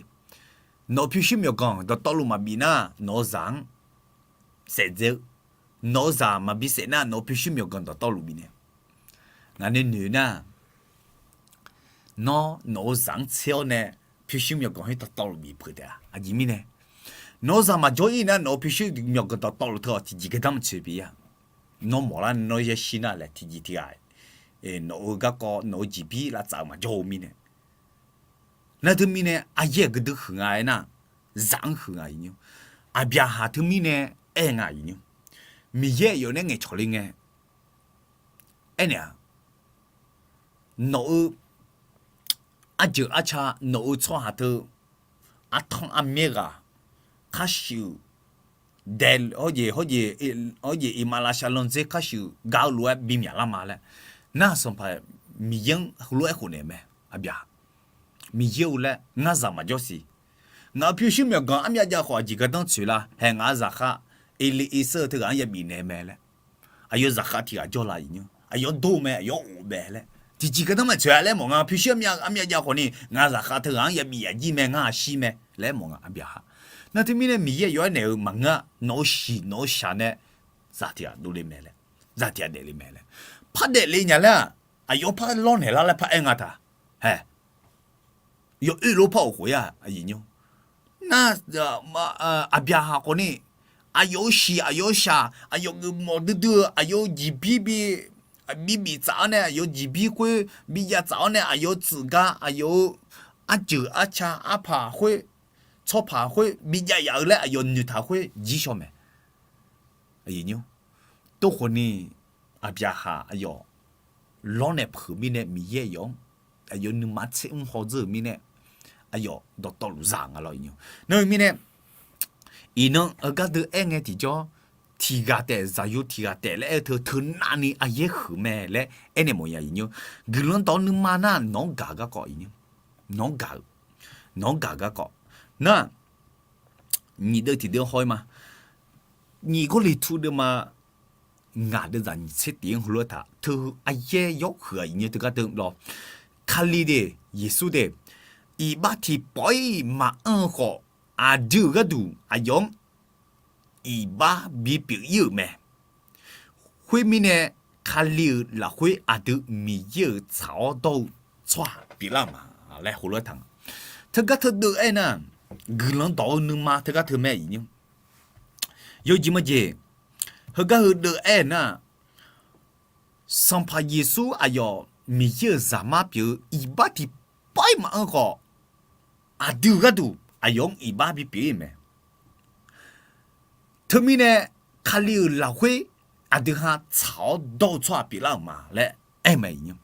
Nawq-euq pyurshuir myawqganq dawqtawvluf maqbif nar, nawq-euq zaq-anr saef dzae-eu, nawq-euq zaq maqbi saef nar, nawq-euq pyurshuir myawqganq dawqtawvluf bifnaeq. Ngaq nae noeq nar, nawr nawq-euq zaq-anr tser-awr nae pyurshuir myawqganq khoer dawqtawvluf bif peuq taef-a. Aqjeq mirnae, nawq-euq zaq maqjawr-ir nar, nawq-euq pyurshuir myawqganq dawqtawvluf teu-awq tiqjeq gardanr maqtsoeq pyeuf-ir-a. Nawr mawf lar nawr yashir nar laer tiqjeq tiq ghaq, nawq-euq garkawv nawq-euq jeqbir lavtsaf-eu maqjawr-eu mirnae. Nar teumirnae aqyaer aqgeu dui huiq nga aernar, zaq-anr huiq nga iqnyir. Aqbyaqhaq teumirnae aer nga iqnyir. Miqyaer aqyawf nae ngaeqcawq le ngae aernaeq-a, nawq-eu arjeuq arca, nawq-eu tsawrhaq teu artanr armyaer ghaq khar shuif-eu dae, hawjeq, hawjeq, hawjeq iqmalavshav landzer khar shuif gaq-eu lof-aer bimyaq lar ma laer. Nar Sanqpaq Miqyaer-anr heulof-aer khofnaeq mae. Aqbyaq, Miqyaer-eu laer, ngar zaq maqjawr siq. Ngaq-euq pyurshuir myawqganq armyav jav khawf aqjeq gardanr tsoeq lar. Haeq ngaq-euq zaqkhav, Eli Irseur-eu teughaq-anr yabif naeq mae laer. aqyawf zaqkhav tiq ghaq jawr la iqnymr, aqyawf dor mae, aqyawf of bae laer tiqjeq gardanr maqtsoeq-a laer mawf nga. Pyurshuir armyav jav khawfni ngaq zaqkhav teughaq-anr yabi yaqjir mae, ngar-aq shir mae laer mawf nga. Aqbyaqhaq nar teumirnae Miqyaer aqyawf-aer naeq-eu maqngeur-a, nawq-eu shiq nawq-eu shaq nae zaq tiq ghaq dovle mae laer, zaq tiq ghaq daefle mae laer, par daefle nya laer-aq, aqyawf par lawrnaeq lar laer par aer nga taq. Hae, yawoer lof par of khof-ir-aq, aqyuif nymr, nar, Aqbyaqhaq khawfni aqyawf-eu shiq aqyawf-eu shaq aqyawf geufmawf duidui-eu aqyawf-eu jeqbir bi, bibif tsaf-awr nae aqyawf-eu jeqbir khoer bi jav tsaf-awr nae aqyawf-eu tsuif gar aqyawf-eu arjeuq arca arpaq khoer, tsawrpaq khoer bi jav yaf-eu laer aqyawf noeqtaq khoer jir shaw mae. Aqyuif nymr, tov khawfni Aqbyaqhaq aqyawf lawrnaeq peuq mirnae Miqyaer aqyawf-anr, aqyawf nuima tser mr hawdzeur-euq mirnae aqyawf dawqtawvluf zaq nga lawr iqnymr. Nar-eu mirnae iqnan heugar deuv aer ngae tiqjawr, tiq ghaq taef zaqyo tiq ghaq taef laer aer-eu teu teunav ni aqyaer huiq mae laer aernaeq mawf ya iqnymr. Guiqlanq dawq-eu nuima nar nawq-anr gaq-eu garkawv iqnymr, nawq-anr gaq-eu, nawq-anr gaq-eu garkawv nar, nyiq deuv tiq deuv haw-ir ma. Nyiq Gawrliqtu deuvma ngaq deuv zaq nyiq tser tiq-anr heulof-aer taq teu aqyaer yawr huiq-aq iqnymr teugar deuv lawr. Kali de, Yeqsur de, iqbax tiqpawf-ir maqanr-eu khawf, aqdui-euq gharduq aqyawf-anr iqbax bipyeuf-ir-euq mae. Khoermirnae, Kali-euq lafkhoer aqdui Miqyaer-euq tsaq-awr dawr-eu tsawrhaq pyeuflar-euq ma laer heulof-aer taq nga. Teugar teudeuv aernar, guiqlanq dawq-eu nuima teugar teu mae iqnymr. Yawjeq majeq, heugar heudeuv aernar, Sanqpaq Yeqsur aqyawf Miqyaer-euq Zaqmar pyeuf-eu iqbax tiqpawf-ir maqanr khawf, aqdui-euq gharduq aqyawf-anr iqbax bipyeuf-ir mae. Teumirnae, Kali-euq lafkhoer aqdui ha tsaq-awr dawr-eu tsawrhaq pyeuflar-euq ma laer aer mae iqnymr.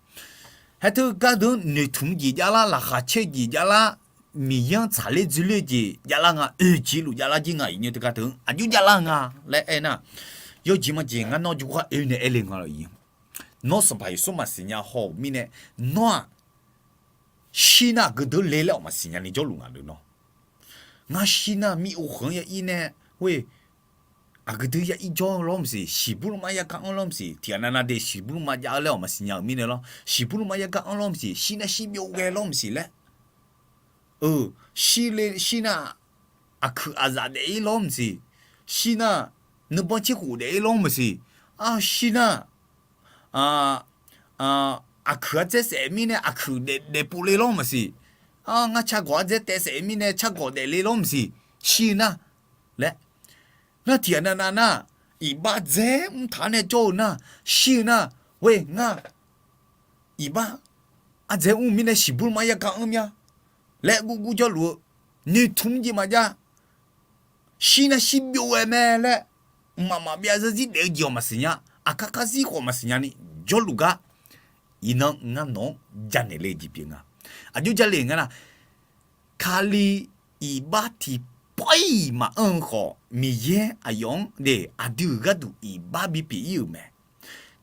Haer teu gardeuq-anr noeqtmq jeq javlar, laqkhaq caer jeq javlar, Miqyaer-anr tsaqler dzoerler jeq javlar nga, oeq jeq luf javlar jir nga iqnymr teugar deuq-anr aqjox javlar nga laer aernar, yawjeq majeq ngar nawr jawrgar oe nae aer le nga lawr iqnymr. Nawr Sanqpaq Yeqsur maqsiq nya haw-euq mirnae, nawr-aq shir nar aqgeu deuq le laer awq maqsiq nyani jawrluf nga deuq nawr. Ngar shir nar mir-o khanq-anr ya ir nae, oe, aqgeu deuq ya ir jawr lawr maqsiq, shiqbur lmar yagar anr lawr maqsiq, tiqghaq navnav de shiqbur lmar jav-eu laer awq maqsiq nya-euq mirnae lawr, shiqbur lmar yagar anr lawr maqsiq, shir nar shir byov ghae lawr maqsiq laer, shir le shir nar aqkuiq aqzaf daef-ir lawr maqsiq, shir nar nuibanr tserkhof daef-ir lawr maqsiq, shir nar aqkuiq ardzaer saef mirnae aqkuiq daef pov le lawr maqsiq, ngar cargawq ardzaer taev saef mirnae cargawq daef le lawr maqsiq, shir nar laer. Ngar tiqghaq navnav nar, iqbax dzaer mrtaq-anr nae jawr-eu nar, shir-eu nar, ghoe ngar iqbax ardzaer mr mirnae shiqbur lmar yagar anr mya laer gurgur jawrluf-eu, noeqtmq jeq maqjav, shir nar shir byov ghae mae laer, mqmaq maqbyav zarzir daef-eu jeq awq maqsiq nya, aqkar kar zir khawf maqsiq nyani jawrluf gar, iqnan ngar nawq-anr janaeq le jeq pyeuf nga. Aqjox jale nga nar, Kali iqbax tiqpawf-ir maqanr-eu khawf, Miqyaer aqyawf-anr de aqdui-euq gharduq iqbax bipyeuf-ir-euq mae.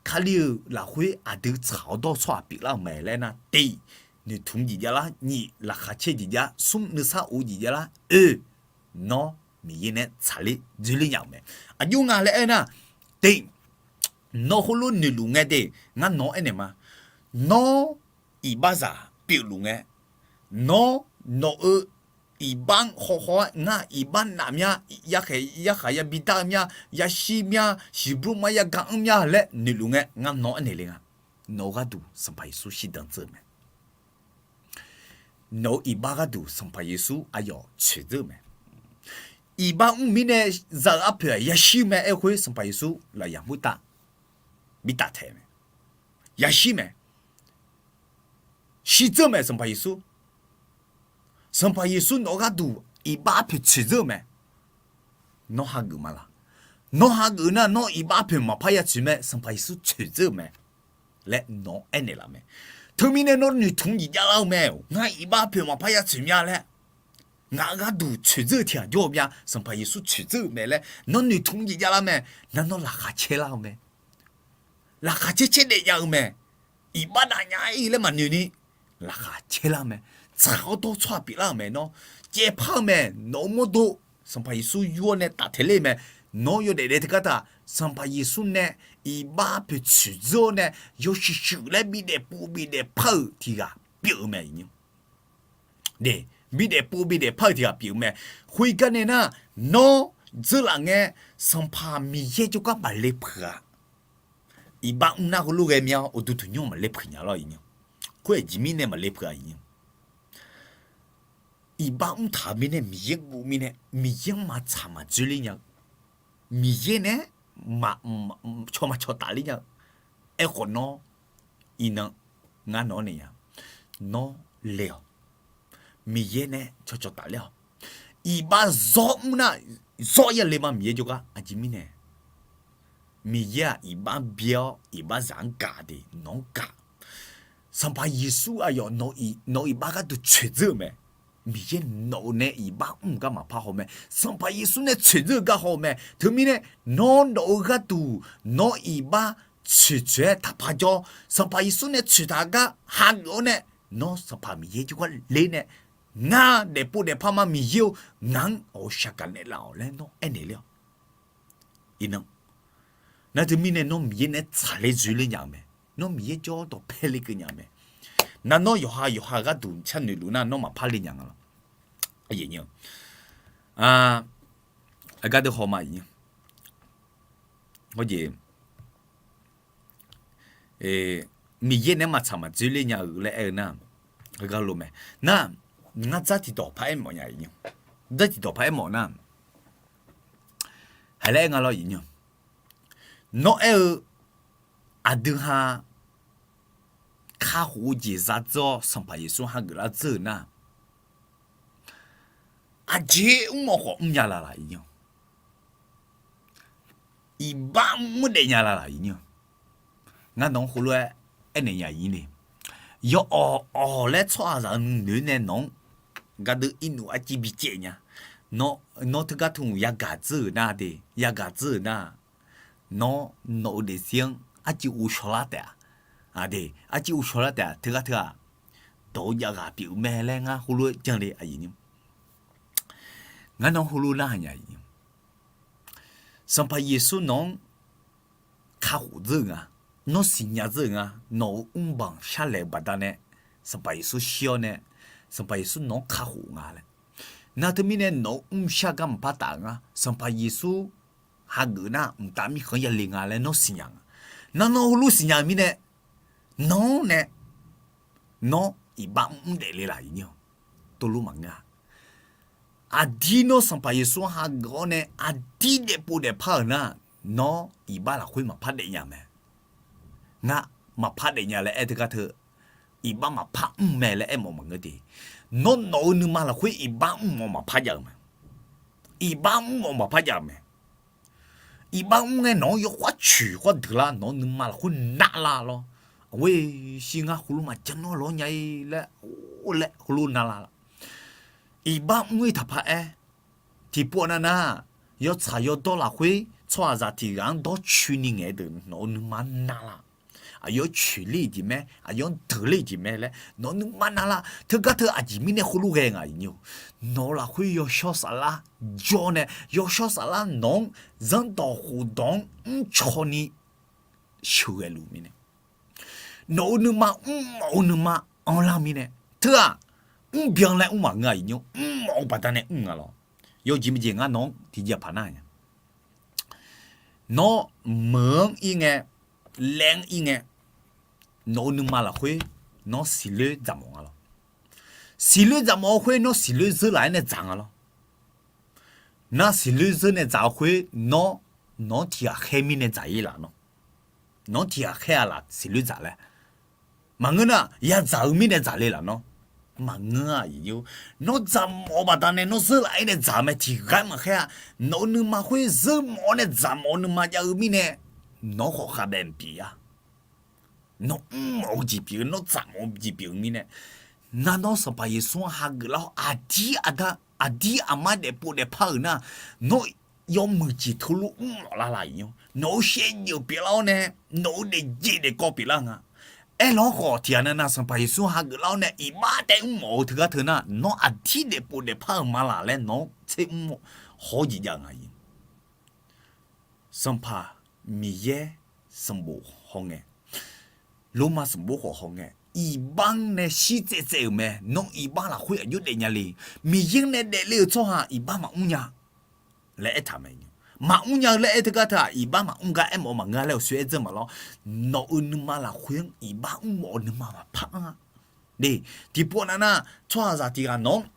Kali-euq lafkhoer aqdui tsaq-awr dawr-eu tsawrhaq pyeuflar-euq mae laer nar, tiq, noeqtmq jeq javlar, nyiq, laqkhaq caer jeq jav, smr, nuisar of jeq javlar, oe, nawr Miqyaer nae tsaqler dzoerler nya-euq mae. Aqjox nga laer aernar, tiq, nawr heulof noeqluf ngae de, ngar nawq-anr aernaeq ma. Nawr iqbaxzaq pyeufluf ngae, nawr nawq-eu iqbax-anr hawhaw-aer ngar iqbax naf mya, yarkhaeq yarkhaq yabi dar-eu mya, yashir mya, shiqbur lmar yagar anr mya laer noeqluf ngae, ngar nawq-anr aernaeq le nga. Nawq-eu gharduq Sanqpaq Yeqsur shirdan dzeur-eu mae. Nawq-eu iqbax gharduq Sanqpaq Yeqsur aqyawf tsoeqdzeur-eu mae. Iqbax mr mirnae za-eu arpoeq-aq yashir mae aer-eu khoer Sanqpaq Yeqsur lafyaq khoertav bi taftaeq mae. Yashir mae. Shirdzeur-eu mae Sanqpaq Yeqsur. Sanqpaq Yeqsur nawq-eu gharduq iqbax arpoeq tsoeqdzeur-eu mae. Nawr hageuf ma laq? Nawr hageuf nar nawr iqbax arpoeq maqpar ya tsoeq mae, Sanqpaq Yeqsur tsoeqdzeur-eu mae laer nawq-anr aernaeq laf mae. Teumirnae nawr noeqtmq jeq javlar-eu mae, ngar iqbax arpoeq maqpar ya tsoeq mya laer. Ngaq-eu gharduq tsoeqdzeur-eu tiq ghaq jawr-eu mya, Sanqpaq Yeqsur tsoeqdzeur-eu mae laer nawr noeqtmq jeq javlar mae. Nar nawr laqkhaq caerlar-eu mae. Laqkhaq caer caer daef jav-eu mae. Iqbax dav nya-ir laer maqnoeq ni, laqkhaq caerlar-eu mae. Tsaq-awr dawr-eu tsawrhaq pyeuflar-euq mae nawr. Caevpar-eu mae, nawq-eu mawrdo Sanqpaq Yeqsur yur-awr nae taftaeq ler-eu mae. Nawr yawdaef daef teugar taq Sanqpaq Yeqsur nae iqbax poeq tsoeq dzeur-awr nae yawshuif shuif laer bidaef pov bidaef par-euq tiq ghaq pyeuf-eu mae. Bidaef pov bidaef par-eu tiq ghaq pyeuf-eu mae. Khoergar nae nar, nawr dzeurlaf ngae Sanqpaq Miqyaer jawrgar maqle puiq-a. Iqbax mr nar heulof ghae mya-awr uqduq tanqnymr maqle puiq nya lawr. Khoer aqjeq mirnae maqle puiq-a. Iqbax mr taq-euq mirnae Miqyaer guv mirnae Miqyaer-anr maqtsaq maqdzoerler nya-eu, Miqyaer nae caw maqcaw tafler nya-eu. Aerkhawf nawr, iqnan ngar nawq-anr naeq nya, nawr le-awq. Miqyaer nae caw caw tafler-awq. Iqbax zawr mr nar, zawr ya le ma Miqyaer jawrgar. Aqjeq mirnae Miqyaer-aq iqbax byaer-awr iqbaxzaq-anr gaq de nawq-anr gaq. Sanqpaq Yeqsur aqyawf nawq-euq iqbax gharduq tsoeqdzeur-euq mae. Miqyaer nawq-eu nae iqbax mr-eu gar maqpar haw mae. Sanqpaq Yeqsur nae tsoeqdzeur-eu gar haw-eu mae. Teumirnae nawr nawq-eu gharduq nawr iqbax tsoeqtsoeq-aer taqpar jawr. Sanqpaq Yeqsur nae tsoeqtaq gar hageuf-awr nae, nawr Sanqpaq Miqyaer jawrgar ler nae, ngar daefpov daefpar ma Miqyaer-or, ngaq-anr awq-eu shaqgaq naeqlaf-awq laer nawr aernaeq ler-awq. Iqnan, nar teumirnae nawr Miqyaer nae tsaqler dzoerler nya-eu mae. Nawr Miqyaer jawr dawqpae lekeuv nya-eu mae. Nar nawr yawqha yawqha gharduq sharnoeq luf nar nawr maqpar le nya nga lawr. Aqgar deuq hawma, Miqyaer nae maqtsaq maqdzoerler nya-eu laer aer-eu nar, heugar lof mae. Nar, ngar dzar tiqdawq par aermawf nya, dzar tiqdawq par aermawf nar, haiq laer aer nga lawr. Nawr aer-eu aqdui ha kakhof-eu jeq za dzeur-awr Sanqpaq Yeqsur hageuf lar dzeur-euq nar, aqjeq mr-awq khawf mrnya laf laf. Iqbax mr daef nya laf laf. Ngar nawq-anr heulof-aer aernaeq nya-ir le. Yawawq awq laer tsawrhaqzaq-eu nuinoeq nae nawq-anr gardeuv irnuf arciv bicaev nya. Nawr teugar teu yagaq dzeur-euq nar de, yagaq dzeur-euq nar, nawr nawq-eu daefzir-anr arciv uvshaw lar taef-a. Aqde, arciv uvshaw lar taef-a. Teugar teu-aq, dawq-eu jav ghaq pyeuf-eu mae laer ngar heulof-aer janle. Ngar nawq-anr heulof narhaq nya-ir. Sanqpaq Yeqsur nawq-anr kakhof dzeur-euq nga, nawr siqnya dzeur-euq nga, nawq-euq mrbanq sharlaeq-eu baqdanae, Sanqpaq Yeqsur shir-awr nae, Sanqpaq Yeqsur nawq-anr kakhof nga laer. Nar teumirnae nawq-euq mrshar gar maqpar taf-eu nga, Sanqpaq Yeqsur hageuf nar mqtav mirkhanq-anr yale nga laer nawr siqnya nga. Nar nawr heulof siqnya-eu mirnae, nawr nae, nawr iqbax mr daefle laf-ir. Tov lof maqngeur-a. Aqdir nawr Sanqpaq Yeqsur hageuf-awr nae aqdir daefpov daefpar-euq nar, nawr iqbax lafkhoer maqpar daefnya mae. Ngar maqpar daefnya laer aer teugar teu, iqbax maqpar mr mae laer aermawf maqngeur de. Nawr nawq-eu nuima lafkhoer iqbax mr-awq maqpar jav-eu mae. Iqbax mr-awq maqpar jav-eu mae. Iqbax mr ngae nawq-anr yawkhav coeq khawr deuq lar, nawq-eu nuima lafkhoer navlar lawr. Aer, shir ngar heulof maqjan nawr lawr nya-ir laer, or laer heulof navlar laf. Iqbax mr-ir taqpar aer, tiqpov nav nar, yawtsaq yawdawr lafkhoer tsawrhaqzaq tiq ghaq-anr dawrcoeni ngaeq-eu deuq nawq-eu nuima navlar. Aqyawf coeq ler-eu jeq mae, aqyawf-anr deuq ler-eu jeq mae laer nawq-eu nuima navlar. Teugar teu aqjeq mirnae heulof ghae nga-ir. Nawq-eu lafkhoer yawshawr saflar jawr nae, yawshawr saflar nawq-anr zanrdawq khofdawq-anr mrcaw ni sheuqghae luf mirnae, nawq-eu nuima mrmawf-eu nuima anrlar mirnae, teu-aq, mrbyan laer mr maqngeur-a. Mrmawf-eu baqdanae mr nga lawr. Yawjeq maqjeq ngar nawq-anr tiqjeqpaq nar nya, nawr meuq-anr ir ngae, laer-anr ir ngae, nawq-eu nuima lafkhoer nawr siqloer dzaqmawf nga lawr. Siqloer dzaqmawf-eu khoer nawr siqloer zeurlaf-aer nae dzaq nga lawr. Nar siqloer zeur nae dzaq-eu khoer nawr, nawq-anr tiqghaq khaer mirnae dzaq-ir laf nawr. Nawq-anr tiqghaq khaer-a laf siqloer dzaq laer. Maqngeur nar yadzaq-eu mirnae dzaq le laf nawr. Maqngeur-a. Nawr dzaqmawf-eu baqdanae nawr zeurlaf-aer nae dzaq mae tiqghaq-aer maqkhaer-a. Nawq-eu nuima khoer zeurmawf-awr nae dzaqmawf-eu nuima jav-eu mirnae, nawq-anr khawf khavbaef maqpyeuf-a. Nawr mrmawf-eu jeq pyeuf-eu, nawr dzaqmawf-eu jeq pyeuf-eu mirnae, nar nawr Sanqpaq Yeqsur-anr hageuf lar-awr aqdir aqda, aqdir aqmar daefpov daefpar-euq nar, nawr yawmuiq jeq teulof mrmawf lar laf-ir. Nawq-eu shaevdzeuf pyeuflar-awr nae, nawq-eu daefjeq daefkawv pyeuflar nga. Aerlar-awr khawf tiqghaq nav nav Sanqpaq Yeqsur hageuf lar-awr nae iqbax taef mrmawf-eu teugar teu nar, nawr aqdir daefpov daefpar-euq ma laf laer nawq-anr tser mr haw-awr jeq jav nga-ir. Sanqpaq Miqyaer sanqbof hawngae, Lormav sanqbof khawf hawngae, iqbax-anr nae shir tsaev tsaev-euq mae. Nawr iqbax lafkhoer aqjox daefnya le. Miqyaer-anr nae daefle-euq tsawrhaq iqbax maqmr nya laer aertaq mae. Maqmr nya-eu laer aer teugar teu-aq, iqbax maqmr gar aermawf-eu maqngeur laer-euq soe-aer dzeur maqlawr. Nawq-euq nuima lafkhoer-anr iqbax mrmawf-eu nuima maqpar anr-a. De, tiqpov nav nar, tsawrhaqzaq tiq ghaq nawq-anr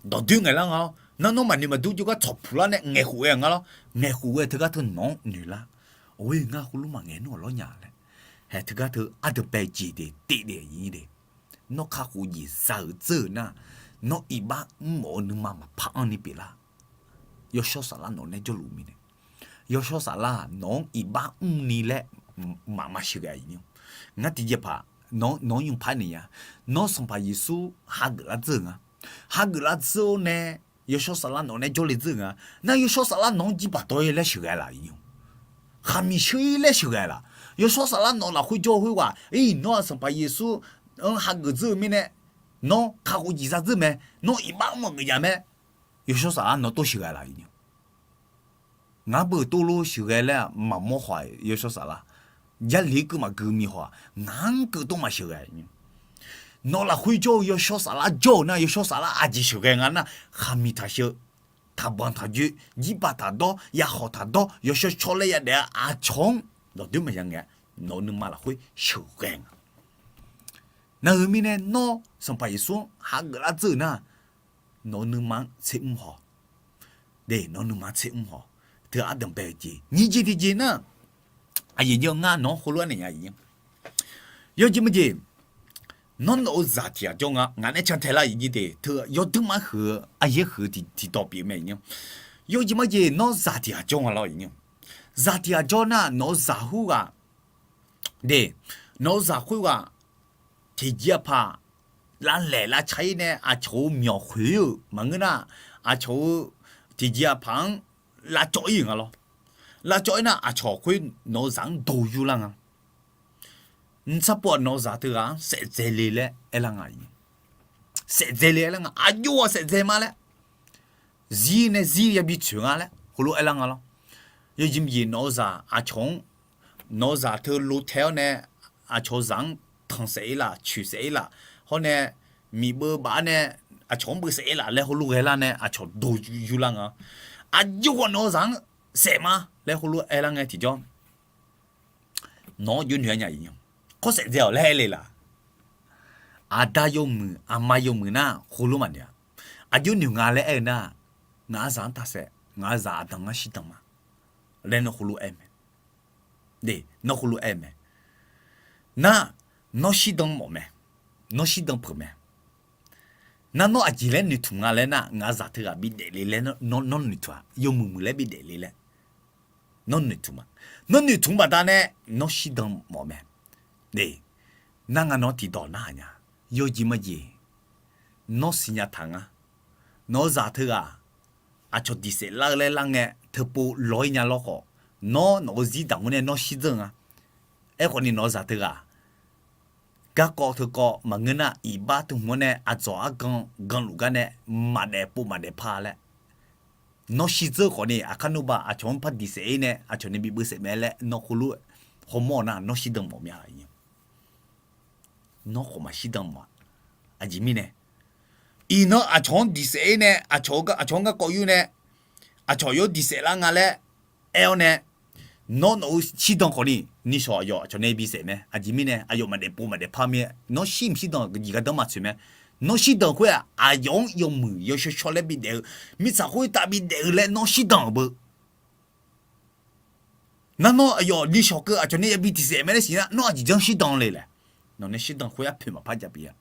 dawqdoer ngaeqlar nga-awr, nar nawr maqnoeq maqdur jawrgar tsawqpuq lar nae ngaeqkhof ghae nga lawr. Ngaeqkhof ghae teugar teu nawq-anr noeqlar. Oe, ngar heulof maqngaeq nar-awq lawrnya laer. Hae teugar teu ardanqbae jeq de tev de, aqyuif nyir de. Nawr kakhof jeq za-euq dzeur-euq nar, nawr iqbax mrmawf-eu nuima maqpar anr ni pyeuflar. Yawshawr saflar nawq nae jawrluf mirnae, yawshawr saflar nawq-anr iqbax mrni laer maqma sheuqghae-a. Ngar tiqjeqpaq nawq-anr nymr par naeq nya. Nawr Sanqpaq Yeqsur hageuf lar dzeur-euq nga. Hageuf lar dzeur-awr nae, yawshawr saflar nawq nae jawrle dzeur-euq nga. Nar yawshawr saflar nawq-anr jirbaq dawr-ir laer sheuqghae laf-euq nymr. Khaqmiq sheuq-ir laer sheuqghae laf. Yawshawr saflar nawq lafkhoer jawr-eu khoerghaq-iq, nawr-aq Sanqpaq Yeqsur-anr hageuf dzeur-eu mirnae, nawr kakhof jeq za dzeur mae. Nawr iqbax mr-euq geuf nya mae. Yawshawr saflar nawq tov sheuqghae laf-euq nymr. Ngar beu tov lof sheuqghae laer-aq maqmawr khawf-aq, yawshawr saflar Jarlif keuv maqgui mi khawf-aq, ngaq-anr keuv tov maqsheuqghae. Nawq lafkhoer jawr-eu yawshawr saflar jawr-euq nar, yawshawr saflar aqjeq sheuqghae nga nar, khaqmiq taqsheuq, taqbanq taqjoe, jirbaq taqdawr, yakhawq taqdawr, yawshawr shawr laer yadaef-a. Aqcawq-anr dawqdoer maqya ngae, nawq-eu nuima lafkhoer sheuqghae nga. Nar heu mirnae nawr Sanqpaq Yeqsur-anr hageuf lar dzeur-euq nar, nawq-eu nuima-anr tser mr haw. De, nawq-eu nuima-anr tser mr haw. Teu ardanqbae-eu jeq nyiq jeq tiqjeq nar, aqyuif ngar nawq-anr heulof-aer naeq nya. Yawjeq majeq, nawr nawq-eu zaq tiq ghaq jawr nga, ngaq nae cantae lar-euq nyir de, teu yawduir mar huiq-eu aryaer huiq-eu tiqdawq pyeuf mae. Yawjeq majeq nawr zaq tiq ghaq jawr nga lawr. Zaq tiq ghaq jawr nar nawq-eu zaq khoerghaq, de, nawq-eu zaq khoerghaq tiqjeq aqpaq lavlaeq lavca-ir nae aqcawq-eu myawq khoeq-euq maqngeur nar, aqcawq-eu tiqjeq aqpaq-anr lavcawv-ir-euq nga lawr. Lavcawv-ir nar aqcawq khoer nawq-eu zaq-anr doq yurlar nga. Mqsar pov-aq nawq-eu zaq teughaq-anr saef dzae le laer aerlar nga. Saef dzae le aerlar nga, aqjox-aq saef dzae ma laer, zir nae zir yabi tsoeq nga laer heulof aerlar nga lawr. Yawjeq majeq nawq-eu zaq aqcawq-anr, nawq-eu zaq teu lo tae-awr nae aqcawq-eu zaq-anr tanq saef-ir laf, coeq saef-ir laf, hawr nae miqbeuv baf-awr nae aqcawq-anr beuv saef-ir laf laer heulof ghae lar nae aqcawq doq yurlar nga. Aqjox-aq nawq-eu zaq-anr saef ma laer heulof aerlar ngae tiqjawr, nawq-anr jawr noeq-aer nya. Kawr saef dzae-awq laer aer le laf. Aqda yawmuiq aqma yawmuiq nar heulof maqnoeq-a. Aqjox noeq nga laer aer-eu nar, ngaq-eu zaq-anr taq saef, ngaq-eu zaq aqda ngar shirdan ma laer nawr heulof aer mae. De, nawr heulof aer mae. Nar, nawr shirdan mawf mae. Nawr shirdan peuq mae. Nar nawr aqjeq laer noeqtmq nga laer nar, ngaq-eu zaq teughaq bidaef le laer nawr noeqtmq-a, yawmuiq muiq laer bidaef le laer nawr noeqtmq ma. Nawr noeqtmq baqdanae nawr shirdan mawf mae. De, nar ngar nawr tiqdawq narhaq nya. Yawjeq majeq, nawr siqnya taq nga. Nawq-eu zaq teughaq aqcawq diq saef lar-eu laer lar ngae teupov lawq-ir nya lawr khawf, nawr nawq-eu zir daq-anr nae nawr shirdzanr nga. Aerkhawf ni nawq-eu zaq teughaq garkawv teukawv maqngeur nar, iqbax teu hmq-anr nae aqdzawq argan ganluf gar nae maqdaef pov maqdaef par laer, nawr shirdzanr khawf ni aqkar nmrba aqcawq-anr par diq saef-ir nae aqcawq nae bibeuv saef mae laer nawr heulof hawmawr-eu nar, nawr shirdan mawf mya. Nawr khawf maqshir dan mawf-a. Aqjeq mirnae, iqnan aqcawq-anr diq saef-ir nae aqcawq-anr garkawv yur nae, aqcawq yawr diq saef lar nga laer aer-awr nae, nawr nawq-eu shirdan khawf ni nishawq aqyawf aqcawq nae bisaef mae. Aqjeq mirnae aqyawf maqdaef pov maqdaef par mir-aer nawr shir mqshir dan jeq gardanr maqtsoeq mae. Nawr shirdan khoer-aq aqyawf-anr yawmuiq yawshawr shawr laer bidaef-eu, mirtsaq khoertav bidaef-eu laer nawr shirdan-euq beu. Nar nawr aqyawf nishawq keuv aqcawq nae yabi diq saef mae laer siqnya nar, nawr aqjeq janr shirdan le laer. Nawq nae shirdan khoer arpoeq maqpar jav pyeuf-a.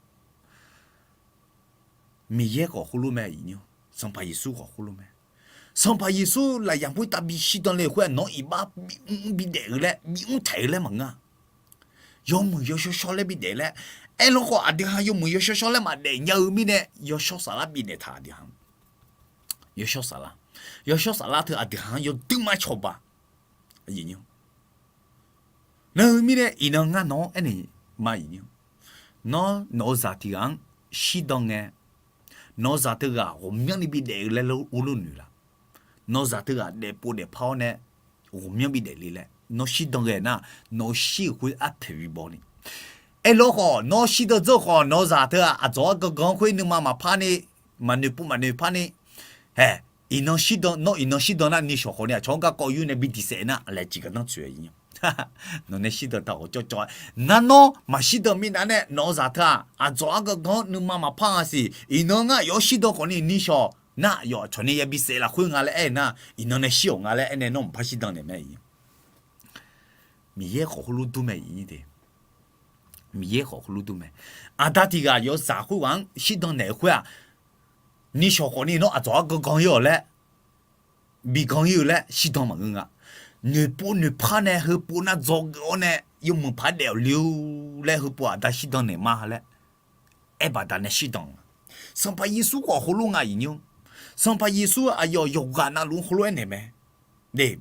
Miqyaer khawf khoerlof mae, Sanqpaq Yeqsur khawf khoerlof mae. Sanqpaq Yeqsur lafyaq khoertav bi shirdan le-euq khoer-aq, nawq-anr iqbax bimr bidaef-eu laer, bimr taeq-eu laer maqngeur-a. Yawmuiq yawshawr shawr laer bidaef laer aerlar khawf, aqdui ha yawmuiq yawshawr shawr laer maqdaef nya-eu mirnae, yawshawr saflar bidaef taq aqdui ha. Yawshawr saflar, yawshawr saflar teu aqdui ha-anr yawduir mar cawba. Nar heu mirnae iqnan ngar nawq-anr aernaeq ma, nawr nawq-eu zaq tiq ghaq-anr shirdan ngae, nawq-eu zaq teughaq ghawqmyanrni bidaef-eu laer urlof noeq laf. Nawq-eu zaq teughaq daefpov daefpar-awr nae ghawqmyanr bidaef le laer nawr shirdan ghae nar, nawq-eu shir-euq khoer arpoeq bi baw ni. Aerlawr khawf, nawr shirdan dzeur khawf, nawq-eu zaq teu-aq, aqdzawq-anr gangan-anr khoer nuima maqpar ni, maqnoeq pov maqnoeq par ni, hae, iqnan shirdan, nawr iqnan shirdan nar, nishawq khawf ni aqcawq-anr garkawv yur nae bi diq saef nar, laeq ciq gardanr tsoeq-a. Nawq nae shirdan taq ghawq cawvcawv-aer, ngar nawr maqshirdan minav nae nawq-eu zaq teu-aq, aqdzawq-anr gangan-anr nuima maqpar nga siq. Iqnan ngar aqyawf-anr shirdan khawf ni nishawq nar, aqyawf aqcawq nae yabi saef lafkhoer nga laer aer-eu nar, iqnan nae shir-awq nga laer aernae nawr maqpar shirdan naeq mae. Miqyaer khawf heulof dur mae. Miqyaer khawf heulof dur mae. Aqda tiq ghaq yawzaq khoerghaq-anr shirdan naeq-eu khoer-aq, nishawq khawf ni nawr aqdzawq-anr gangan ir-awq laer, bi gan ir-eu laer shirdan maqngeur nga. Noeqpov noeqpar nae heupov nar dzawgeuf-awr nae yawmuiq paq daef-awq le-or laer heupov aqda shirdan naeq ma laer aer baqda nae shirdan nga. Sanqpaq Yeqsur khawf heulof nga iqnymr. Sanqpaq Yeqsur aqyawf yawqghaq navluf-anr heulof aernaeq mae. De,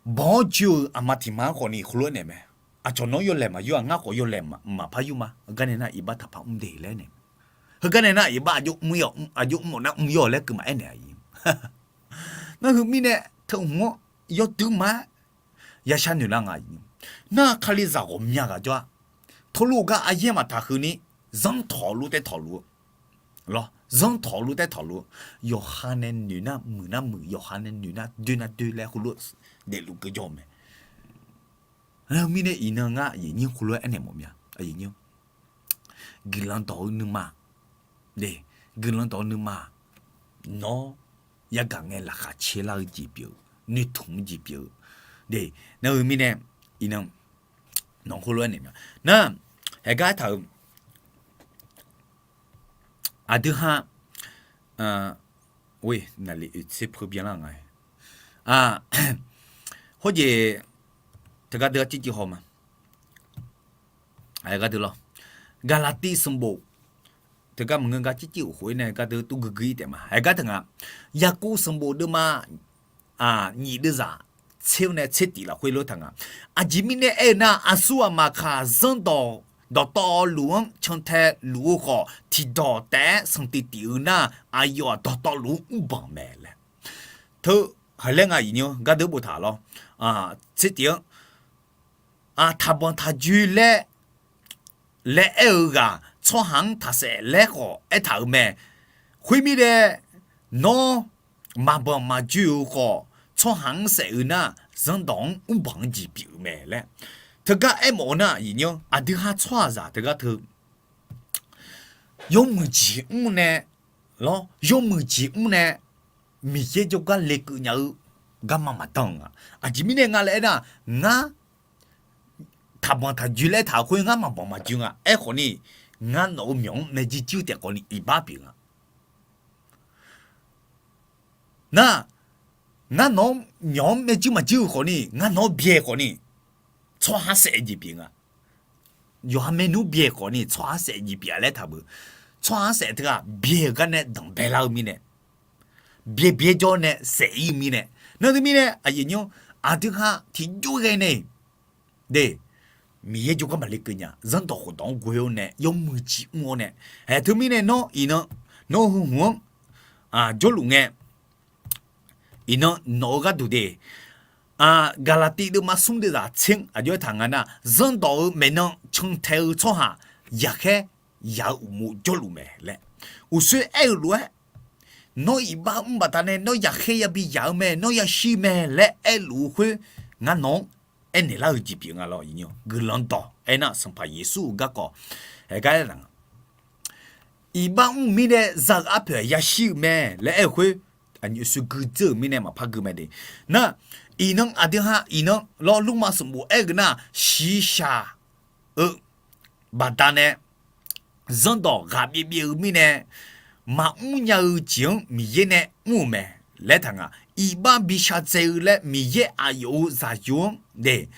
banq-awr joe-euq aqma tiq ma-anr khawf ni heulof aernaeq mae. Aqcawq nawr yawlaeq maqyur-aq, ngar khawf yawlaeq maqpar yur ma. Heugar nae nar iqbax taqpar mr de laer aernaeq. Heugar nae nar iqbax aqjox mr-awq, aqjox mr-awq nar mr-awq laer keuv maqaer naeq-a. Nar heu mirnae teu hmq-anr yawdui ma-aer yashar noeq lar nga. Nar Kalizaq ghawqmya ghaq jawr-a. Teulof gar aqyaer maqtaq huiq ni, zanr tawqluf taer tawqluf-eu lawr, zanr tawqluf taer tawqluf-eu, yawqha nae noeq nar muiq nar muiq, yawqha nae noeq nar doer nar doer laer heulof daefluf keuv jawr-eu mae. Nar mirnae iqnan ngar aqyuif nyir heulof-aer aernaeq mawf mya. Guiqlanq dawq-eu nuima, guiqlanq dawq-eu nuima-aq, nawr yagaq ngae laqkhaq caer lar-eu jeq pyeuf-eu, noeqtmq-eu jeq pyeuf-eu. De, nar heu mirnae iqnan nawq heulof-aer naeq mya. Nar, haeqgar aertaq-euq aqdui ha, naqli oeqtser peuq byanlar nga. Khoerjeq teugar deuq-a circir haw ma. Gaqlaqtiv sanqbof teugar maqngeur gar circir-euq khof-ir nae gar deuq tov guiqguiq-ir taef ma. Haeqgar teu nga, Yaqkov sanqbof deuvma nyiq deuvzaq tser-awr nae tser tif lafkhoer lof taq nga. Aqjeq mirnae aer-eu nar, aqsur aqmaq kaq zanrdawq dawqtawvluf-anr cantae luf-eu khawf, tiqdawq taef-aer sanqtif tif-eu nar, aqyawf-aq dawqtawvluf-anr mrbanq mae laer. Teu, haqlaer nga iqnymr gar deuq boftaq lawr. Tser tif-anr taqbanq taqjoe laer laer aer-eu ghaq tsawrhaq-anr taqsaef laer khawf aertaq-euq mae. Khoermirnae, nawr maqbanq maqjoe-euq khawf, tsawrhaq-anr saef-eu nar, zanrdawq-anr mrbanq-eu jeq pyeuf-eu mae laer. Teugar aermawf-eu nar, iqnymr aqdui ha tsawrhaqzaq teugar teu yawmuiq jeq mr nae, lawr, yawmuiq jeq mr nae Miqyaer jawrgar lekeuv nya-eu garma maqdan-eu nga. Aqjeq mirnae nga laer aer nar, ngar taqbanq taqjoe laer taq-euq khoer ngar maqbanq maqjoe nga. Aerkhawf ni, ngar nawq-euq myawq-anr nae jirjir-eu taef khawf ni iqbax pyeuf nga. Nar, ngar nawq-anr myawq-anr maerjuir maqjuir-eu khawf ni, ngar nawq-anr byae khawf ni, tsawrhaq saef-eu jeq pyeuf nga. Yawqha maernmr byae khawf ni tsawrhaq saef-eu jeq pyeuf-a laer taq beu. Tsawrhaq saef teughaq byae-eu gar nae danqbae lar-eu mirnae, byae byaer jawr nae saef-ir-eu mirnae, nar teumirnae aqyuif nymr aqdui ha tiqjawr ghae nae de, Miqyaer jawrgar maqle keuv nya, zanrdawq khofdawq-anr ghoe-awr nae yawmuiq jeq mr-awr nae, haeq teumirnae nawr iqnan, nawr heu hmq-anr jawrluf ngae, iqnan nawq-eu gharduq de, Gaqlaqtiv deuvma smr deuvzaq tser-anr aqjox-aer taq nga nar, zanrdawq-eu maeqnan cantae-eu tsawrhaq yaqkhaer yaq-eu uqmov jawrluf mae laer, uqsoer aer-eu lof-aer, nawr iqbax mr baqdanae nawr yaqkhaer yabi yaq-eu mae, nawr yashir mae laer aerluf-eu khoer, ngar nawq-anr aernaeq lar-eu jeq pyeuf nga lawr. Guiqlanq dawq aernar, Sanqpaq Yeqsur-euq garkawv haeqgar aer-eu nga, iqbax mr mirnae za-euq arpoeq yashir-euq mae laer aer-eu khoer, aqnyuif sui gui dzeur-euq mirnae maqpar gui mae de. Nar, iqnan aqdui ha iqnan lawr, lurma sanqbof aer-eu nar, shiqshaq-eu baqdanae zanrdawq ghaq byaev byaev-eu mirnae, maqmr nya-eu jeq-anr Miqyaer nae mr-euq mae laer taq nga. Iqbax bi shardzae-eu laer Miqyaer aqyawf-euq zaqyo-anr de,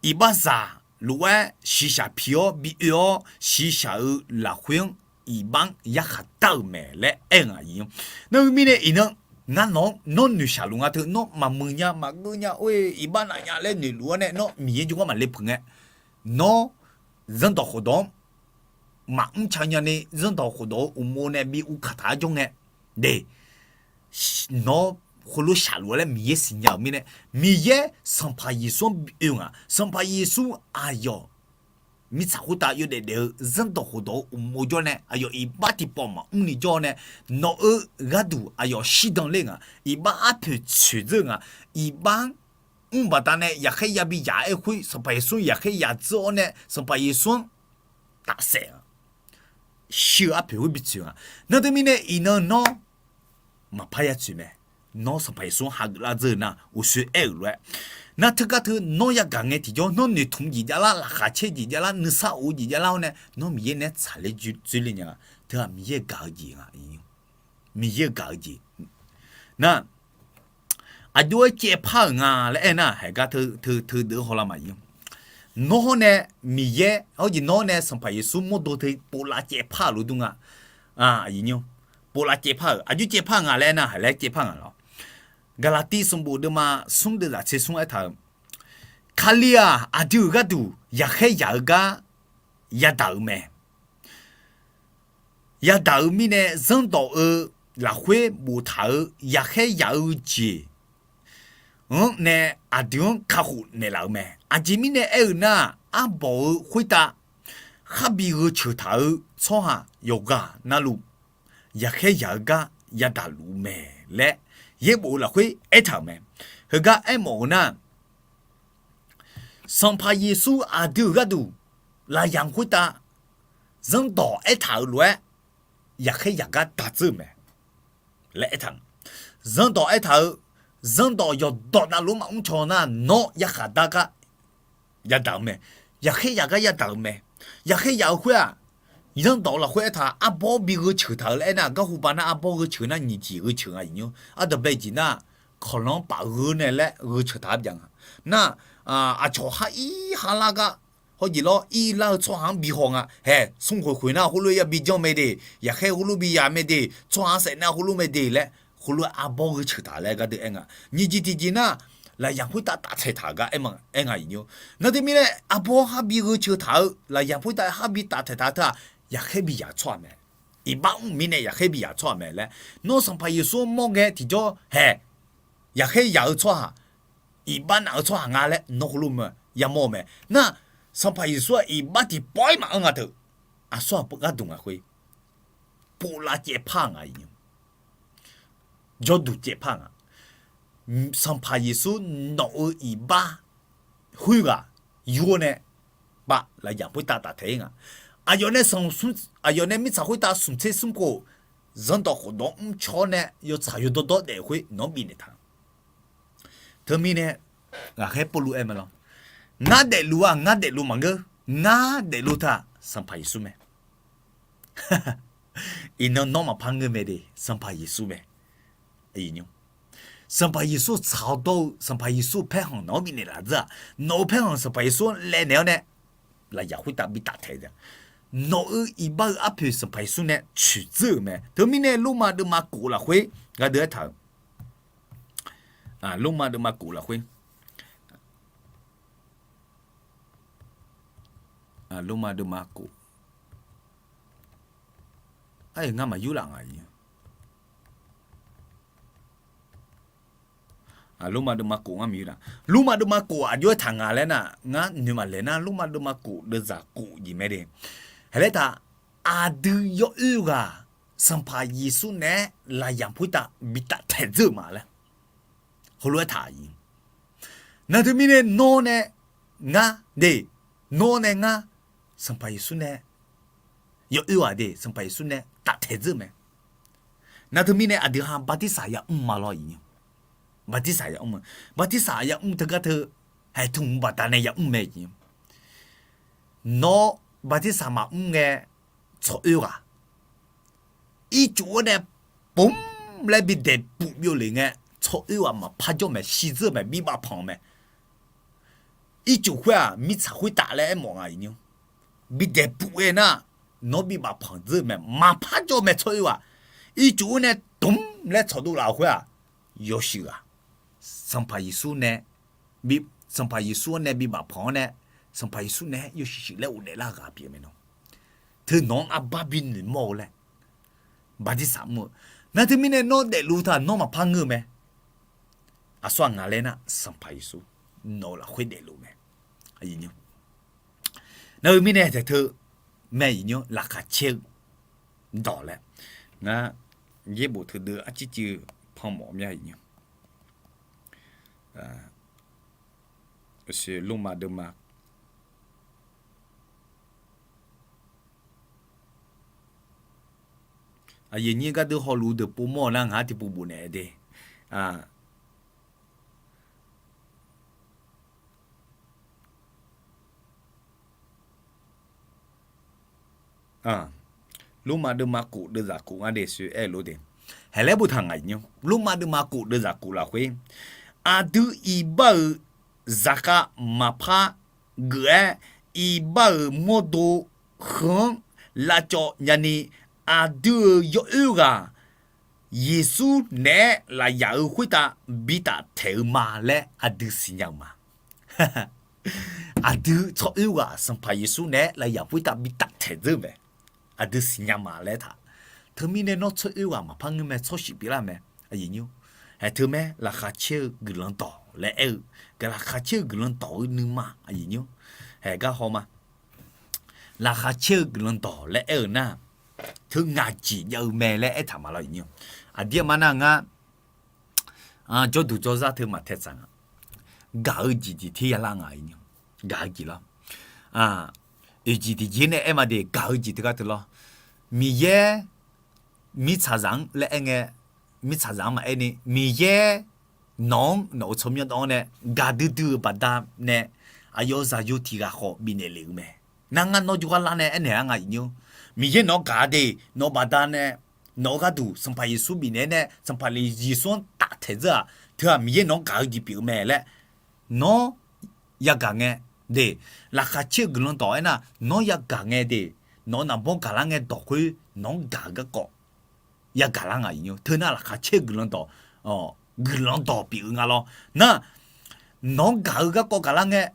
iqbaxzaq lof-aer shiqshaq pi-awr bi oe-awr shiqshaq-eu lafkhoer-anr iqbax-anr yarkhaq dar-euq mae laer aer-eu nga. Iqnan, nar heu mirnae iqnan, ngar nawq-anr nawr noeqshaq luf nga teu, nawr maqmuiq nya maqgeur nya, or-e iqbax naf nya laer noeqluf-awr nae nawr Miqyaer jawrgar maqle peuq ngae, nawr zanrdawq khofdawq-anr maqmr ca nya ni, zanrdawq khofdawq-eu uqmov nae bi uvkaq taq-aer jawr ngae de, nawr khoerlof shaqluf-a laer Miqyaer siqnya-euq mirnae, Miqyaer Sanqpaq Yeqsur-anr bi oe nga. Sanqpaq Yeqsur aqyawf mirtsaq khoertav yawdaef daef-eu zanrdawq khofdawq-eu uqmov jawr nae aqyawf iqbax tiqpawf maqmr ni jawr nae, nawq-eu gharduq aqyawf shirdan ler nga. Iqbax arpoeq tsoeq dzeur nga. Iqbax-anr mr baqdanae yaqkhaer yabi yaq-aer khoer Sanqpaq Yeqsur yaqkhaer yaq dzeur-awr nae Sanqpaq Yeqsur-anr tafsaef-a. Shir-eu arpoeq khoer bi tsoeq nga. Nar teumirnae iqnan nawr maqpar ya tsoeq mae. Nawr Sanqpaq Yeqsur-anr hageuf lar dzeur-eu nar uqshoe aer-euq lof-aer, nar teugar teu nawr yagaq ngae tiqjawr nawr noeqtmq jeq javlar, laqkhaq caer jeq javlar, nuisar of-eu jeq javlar-awr nae nawr Miqyaer nae tsaqler dzoerler nya nga. Teu-aq Miqyaer-eu gaq-eu jeq nga. Miqyaer-eu gaq-eu jeq nar, aqjox-aer caevpar-euq nga laer aernar, haeqgar teu, teu, teudeuq-anr hawlar maqir-anr. Nawr hawr nae Miqyaer hawr jeq nawr nae Sanqpaq Yeqsur mawrdo teu povlav caevpar-euq lof dur nga. Aqyuif nymr, povlav caevpar-euq, aqjox caevpar-eu nga laer aernar, haiq laer caevpar nga lawr. Gaqlaqtiv sanqbof deuvma smr deuvzaq tser smr aertaq-euq, Kali-aq, aqdui-euq gharduq yaqkhaer yaq-eu gar yadaq-euq mae. Yadaq-euq mirnae zanrdawq-eu lafkhoer boftaq-eu yaqkhaer yaq-eu jeq-anr nae aqdui-anr kakhof naeqlaf-euq mae. Aqjeq mirnae aer-eu nar, arbawq-eu khoertav kharbi gheu ceuq taq-eu tsawrhaq yawqghaq navluf yaqkhaer yaq-eu gar yadaq luf-eu mae laer yaerbof-eu lafkhoer aertaq-euq mae. Heugar aermawf-eu nar, Sanqpaq Yeqsur aqdui-euq gharduq lafyamq khoertav zanrdawq aertaq-euq lof-aer yaqkhaer yaq gar daq dzeur-euq mae laer aertaq. Zanrdawq aertaq-eu, zanrdawq yawqdawq navluf-anr maqmr caw nar, nawr yarkhaq dar gar yadaq-eu mae. Yaqkhaer yaq gar yadaq-eu mae. Yaqkhaer yaq-eu khoer-aq, zanrdawq lafkhoer aertaq arbawr bi gheu ceuq taq-eu laer aernar, garhu ba nar arbawr gheu ceuq nar nyiq jeq gheu ceuq nga. Aqyuif nymr, ardanqbae jeq nar, kawqlanq-anr paf gheu nae laer gheu ceuq taq-a bya nga. Nar, aqcawq har ir har lar gar hawr jeq lawr ir lar-eu tsawrhaq-anr bi haw nga. Haeq, smr khoeq khoeq nar khoerlof-aer yabi janr mae de, yaqkhaer khoerlof bi yaq mae de, tsawrhaq-anr saef nar khoerlof mae de laer, khoerlof-aer arbawr gheu ceuq taq laer gardeuv aer nga. Nyiq jeq tiqjeq nar, lafyamq khoertav taf taeq taq-euq gar aer nga, aqyuif nymr. Nar teumirnae arbawr har bi gheu ceuq taq-eu lafyamq khoertav har bi taf taeq taq-eu teu-aq, yaqkhaer bi yaq tsawrhaq mae. Iqbax mr mirnae yaqkhaer bi yaq tsawrhaq mae laer, nawr Sanqpaq Yeqsur-anr mawr ngae tiqjawr haeq, yaqkhaer yaq-eu tsawrhaq, iqbax naf-eu tsawrhaq nga laer nawr khoerlof mae yamawr-eu mae. Nar, Sanqpaq Yeqsur-aq iqbax tiqpawf-aer maqanr nga teu, aqsur aqbur gharduq ngaqkhoer povlav caevpar nga. Jawrduq caevpar nga. Sanqpaq Yeqsur nawq-eu iqbax khoerghaq yur-awr nae pav lafyamq khoertav taf taeq-ir nga. Aqyawf nae sanq smr, aqyawf nae mirtsaq khoertav smq tser smr khof zanrdawq khofdawq mrcaw-awr nae yawtsaq yawdawr dawr daef-eu khoer nawq-anr bifnaeq taq. Teumirnae ghaqkhaer Pawrluv aer mae lawr, ngar daefluf-aq ngar daefluf maqngeur. Ngar daefluf teu-aq Sanqpaq Yeqsur mae. Iqnan nawr maqpar ngeur mae de, Sanqpaq Yeqsur mae. Sanqpaq Yeqsur tsaq-awr dawr-eu Sanqpaq Yeqsur paerkhanq nawq-anr bifnaeq laf dzeur-aq, nawq-eu paerkhanq Sanqpaq Yeqsur-anr laevnaeq-awr nae lafyaq khoertav bitaf taeq-eu, nawq-eu iqbax-eu arpoeq Sanqpaq Yeqsur nae coeqdzeur-euq mae. Teumirnae Lormav deuvma kof lafkhoer gardeuv aertaq-euq, Lormav deuvma kof lafkhoer, Lormav deuvma kof, aer ngar maqyur laf nga. Lormav deuvma kof ngar maqyur laf. Lormav deuvma kof aqjox-aer taq nga laer nar, ngar noeq maqlaeq nar, Lormav deuvma kof deuvzaq kof jeq mae de. Haeq laer taq, aqdui yawoer ghaq Sanqpaq Yeqsur naeq-aer lafyamq khoertav bitaf taeq dzeur-euq ma laer heulof-aer taq-a. Nar teumirnae nawr nae ngar de, nawr nae ngar Sanqpaq Yeqsur nae yawoer ghaq de, Sanqpaq Yeqsur nae taf taeq dzeur mae. Nar teumirnae aqdui ha bartirsaq yamr ma lawr. Bartirsaq yamr-eu, bartirsaq yamr teugar teu haeq tmq baqdanae yamr mae. Nawr bartirsaq maqmr ngae tsawroer ghaq ircuf-anr nae pmr laer bidaeq puf byov lef ngae, tsawroer ghaq maqpar jawr mae, shirdzeur mae, bibaf panq mae. Ircuf khoer-aq mirtsaq khoertav laer aermawf nga. Bidaeq puf-aer nar, nawr bibaf panq dzeur mae, maqpar jawr mae tsawroer ghaq. Ircuf-anr nae dmq laer tsawqdov laf-euq khoer-aq, yawshuif ghaq, Sanqpaq Yeqsur nae, Sanqpaq Yeqsur-anr nae bibaf panq-anr nae, Sanqpaq Yeqsur nae yawshuif shuif laer ghofdaef lar ghaq pyeuf mae nawr. Teu nawq-anr arbar binoeq mawr-eu laer bartirsaq mr-eu. Nar teumirnae nawr daefluf taq nawr maqpar ngeur-eu mae. Aqsur-aq ngaq laer nar, Sanqpaq Yeqsur nawq-eu lafkhoer daefluf mae. Aqyuif nymr, nar-eu mirnae taeq teu mae, aqyuif nymr, laqkhaq caer-eu dawq laer ngar yaerbof teudeuv arcircuiv panmawf mya, aqyuif nymr. Lormav deuvma aqyuif nyir gardeur hawluf deuq povmawr-eu nar, ngaq-anr tiqpov bofnaeq de. Lormav deuvma kof deuvzaq kof ngar de sui aer-eu lof de. Haeq laer boftaq ngaq, aqyuif nymr, Lormav deuvma kof deuvzaq kof lafkhoer, aqdui iqbax-euq zaqkhav maqpar geuf-aer, iqbax-euq mawrdo heu-anr lavcawv nyani, aqdui-euq yawoer ghaq Yeqsur naeq-aer lafyaq-eu khoertav bi taftaeq-eu ma laer aqdui siqnya-eu ma. Aqdui tsawroer ghaq Sanqpaq Yeqsur naeq-aer lafyaq khoertav bi taftaeq dzeur-eu mae. Aqdui siqnya ma laer taq. Teumirnae nawr tsawroer ghaq maqpar ngeur mae, tsawrshiq pyeuflar mae, aqyuif nymr. Haeq teu mae, laqkhaq caer-eu guiqlanq dawq laer aer-eu, laqkhaq caer-eu guiqlanq dawq-eu nuima, aqyuif nymr, haeq gar haw ma. Laqkhaq caer-eu guiqlanq dawq laer aer-eu nar, teu ngaq jeq jav-eu mae laer aertaq ma lawr, aqyuif nymr. Aqdir aqma nar ngar jawrduq jawrzar teu maqtae tsaq nga. Gaq-eu jeq tiq ter ya lar nga, gaq-eu jeq lar. Oeq jeq tiqjeq nae aer ma de, gaq-eu jeq teugar teu lawr. Miqyaer mirtsaqzaq-anr laer aer ngae, mirtsaqzaq-anr maqaer ni, Miqyaer nawq-anr nawq-euq tsawrmyanr dawv-anr nae gaqdui dui-euq baqdanae aqyawf zaqyo tiq ghaq khawf bifnaeq lef-eu mae. Nar ngar nawr jawrgar lar nae aernaeq-a nga, aqyuif nymr. Miqyaer nawq-anr gaq-a de, nawq-euq baqdanae nawq-euq gharduq Sanqpaq Yeqsur bifnaeq-aer nae, Sanqpaq Yeqsur-anr taftaeq dzeur-aq, teu-aq Miqyaer nawq-anr gaq-eu jeq pyeuf-eu mae laer nawr yagaq ngae de. Laqkhaq caer-eu guiqlanq dawq aernar, nawr yagaq ngae de, nawq-euq naqbawr gaqlar ngae dawq khoer nawq-anr gaq-eu garkawv yagaq lar nga, aqyuif nymr. Teu nar laqkhaq caer-eu guiqlanq dawq, guiqlanq dawq pyeuf-eu nga lawr. Nar, nawq-anr gaq-eu garkawv gaqlar ngae,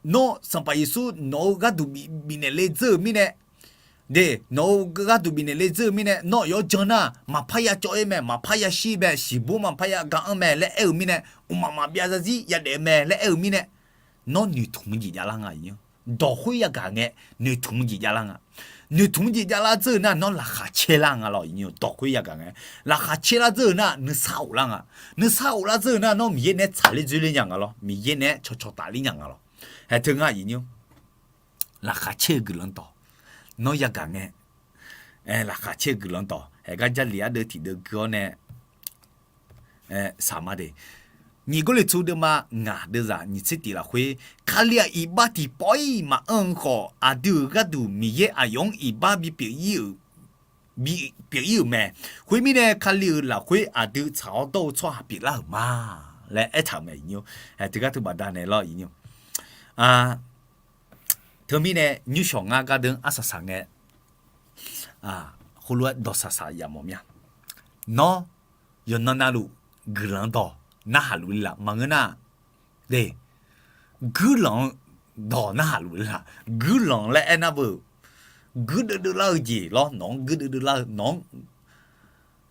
nawr Sanqpaq Yeqsur nawq-euq gharduq bifnaeq le dzeur-euq mirnae, de, nawq-euq gharduq bifnaeq le dzeur-eu mirnae, nawr aqyawf-anr jan nar maqpar ya cawv-ir mae, maqpar ya shir mae, siqbur maqpar ya ga-anr mae laer aer-eu mirnae, mqmaq maqbyav zarzir yadaef-eu mae laer aer-eu mirnae, nawr noeqtmq jeq javlar nga, aqyuif nymr. Dawq khoer yagaq ngae, noeqtmq jeq javlar nga. Noeqtmq jeq javlar dzeur-eu nar, nawr laqkhaq caerlar nga lawr, aqyuif nymr. Dawq khoer yagaq ngae, laqkhaq caerlar dzeur-eu nar, nuisar ghoflar nga. Nuisar ghoflar dzeur-eu nar, nawr Miqyaer nae-aer tsaqler dzoerler nya nga lawr, Miqyaer nae-aer cawcaw tafler nya nga lawr. Haeq teu ngar, aqyuif nymr, laqkhaq caer-eu guiqlanq dawq nawr yagaq ngae, laqkhaq caer-eu guiqlanq dawq haeq gar Jarlif ardeuv tiqdeuv gui-awr nae saq ma de. Nyiq Gawrliqtu deuvma ngaq deuvzaq nyiq tser tiq lafkhoer, Kali-aq iqbax tiqpawf-iq maqanr-eu khawf, aqdui-euq gharduq Miqyaer aqyawf-anr iqbax bipyeuf-ir-euq, bipyeuf-ir-euq mae. Khoermirnae, Kali-euq lafkhoer aqdui tsaq-awr dawr-eu tsawrhaq pyeuflar-euq ma laer aertaq-euq mae, aqyuif nymr. Haeq teugar teu baqdanae lawr, aqyuif nymr. Teumirnae nymrshawq ngar gardeuv-anr arsaq saq ngae, khoerlof-aer dawq saq saq yamawf mya. Nawr yawqnan navluf guiqlanq dawq narhaq luf-ir laf maqngeur nar, de, guirlanq-eu dawq narhaq luf-ir laf. Guirlanq laer aernar beu, guirdeuv deuv lar-eu jeq lawr, nawq-anr guirdeuv deuv lar-eu, nawq-anr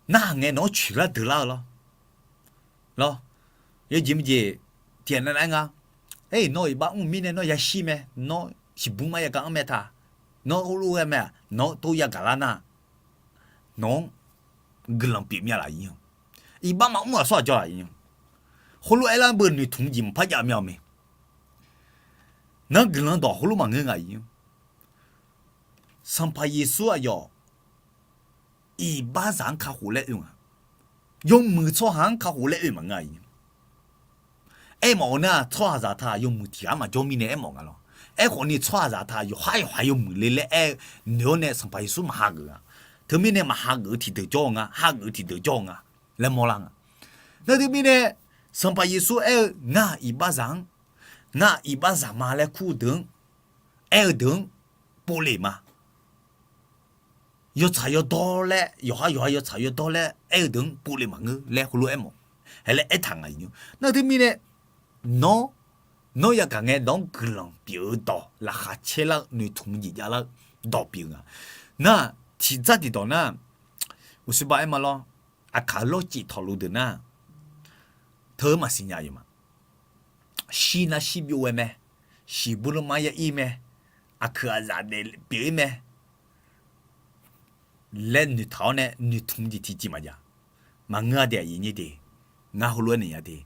narhaq ngae nawq-anr coeqlar deuq lar-eu lawr. Lawr, yawjeq maqjeq tiqghaq nav nar-aer nga, e, nawr iqbax mr-eu mirnae nawr yashir mae, nawr siqbur mar yagaq anr mae taq, nawr heulof-aer mae-aq, nawr tov yagaq lar nar, nawq-anr guiqlanq pyeuf mya laf, aqyuif nymr. Iqbax maqmr-aq sawr aqjawr laf, aqyuif nymr. Khoerlof-aer lar beu noeqtmq jeq maqpar jav mya-eu mae. Nar guiqlanq dawq heulof maqngeur nga, aqyuif nymr. Sanqpaq Yeqsur aqyawf iqbaxzaq-anr kakhof laer oe nga. Yawmuiq tsawrhaq-anr kakhof laer oe maqngeur, aqyuif nymr. Aermawf-eu nar, tsawrhaqzaq taq yawmuiq tiq ghaq maqjawr mirnae aermawf nga lawr. Aerkhawf ni tsawrhaqzaq taq yawqhar yawqha yawmuiq le laer aer-eu noeq-awr nae Sanqpaq Yeqsur maqhageuf nga. Teumirnae maqhageuf-eu tiqdeuq jawr-eu nga, hageuf-eu tiqdeuq jawr-eu nga laer mawrlar nga. Nar teumirnae Sanqpaq Yeqsur aer-eu ngar iqbaxzaq-anr, ngar iqbaxzaq ma laer kur-eu deuq-anr, aer-eu deuq-anr povle ma. Yawtsaq yawdawr laer, yawqha yawqha yawtsaq yawdawr laer aer-eu deuq-anr povle maqngeur laer heulof-aer mawf, hae laer aertaq nga, aqyuif nymr. Nar teumirnae nawr, nawr yagaq ngae nawq-anr guiqlanq pyeuf-eu dawq laqkhaq caerlar-eu noeqtmq jeq javlar-eu dawq pyeuf nga. Nar, tiqdzar tiqdawq nar, uqshoe ba aer ma lawr, aqkaq lawrcif tawqluf deuq nar, teu-eu maqsiq nya-eu ma. Shir nar shir byov-aer mae, shiqbuir lanma ya ir mae, aqkuiq aqzaf daef pyeuf-ir mae laer noeqtaq-awr nae noeqtmq jeq tiqjeq maqjav. Maqngeur-a de aqyuif nyir de. Ngar heulof-aer naeq nya de.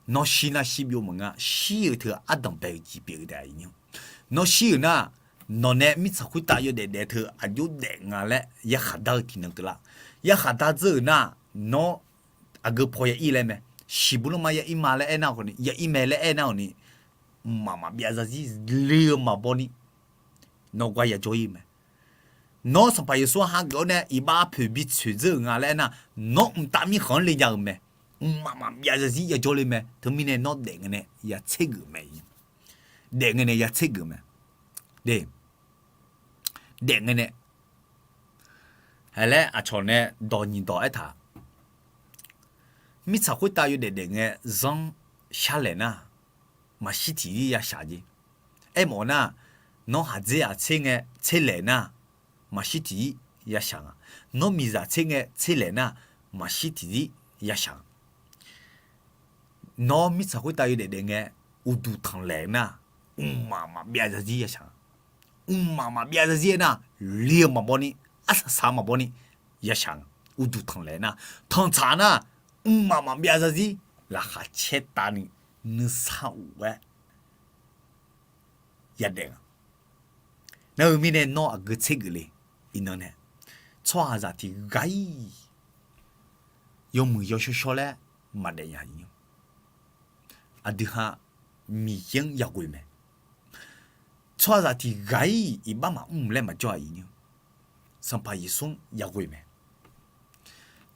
Nawr shir nar shir byov maqnga, shir-euq teu ardanq bae-eu jeq pyeuf-eu taef aqyuif nyir. Nawr shir-euq nar, nawq nae mirtsaq khoertav yawdaef daef teu aqjox daef nga laer yarkhaq dar-eu tiqnan keuvlar. Yarkhaq dar dzeur-euq nar, nawr aqgeu paw ya ir laer mae. Shiqbuir lanma ya ir ma laer aernar khawf ni, ya ir mae laer aernar khawf ni, mqmaq maqbyav zarzir le-eu maqbaw ni, nawr gar yajawr ir mae. Nawr Sanqpaq Yeqsur-anr hageuf-awr nae iqbax arpoeq bitsoeq dzeur-euq nga laer aernar, nawr mqtav mirkhanq-anr le nya-euq mae. Mqmaq maqbyav zarzir yajawr le mae. Teumirnae nawr daef ngae nae ya tsergeuf mae. Daef ngae nae ya tsergeuf mae. Daef ngae nae, hae laer aqcawq nae dawq nyiq dawq aertaq. Mirtsaq khoertav yawdaef daef ngae zanr sharlaeq nar, maqshir tiqzir yashaq jeq. Aermawf nar, nawr khaqdzer aqtser ngae tserlaeq nar, maqshir tiqzir yashaq nga. Nawr miqzaq tser ngae tserlaeq nar, maqshir tiqzir yashaq nga. Nawr mirtsaq khoertav yawdaef daef ngae uqduq tanqlaeq nar, mqmaq maqbyav zarzir yashaq nga. Mqmaq maqbyav zarzir aernar, le-eu maqbaw ni, arsaq saq-eu maqbaw ni yashaq nga. Uqduq tanqlaeq nar, tanqtsaq nar, mqmaq maqbyav zarzir laqkhaq caer tavni nuisar of-aer yadaef nga. Nar-eu mirnae nawr aqgeu tsergeuf le. Iqnan nae tsawrhaqzaq tiq ghaq-ir yawmuiq yawshawr shawr laer maqdaef nya-ir. Aqdui ha Miqyaer-anr yaghoe mae. Tsawrhaqzaq tiq ghaq-ir iqbax maqmr laer maqjawr-aq ir nyir. Sanqpaq Yeqsur-anr yaghoe mae.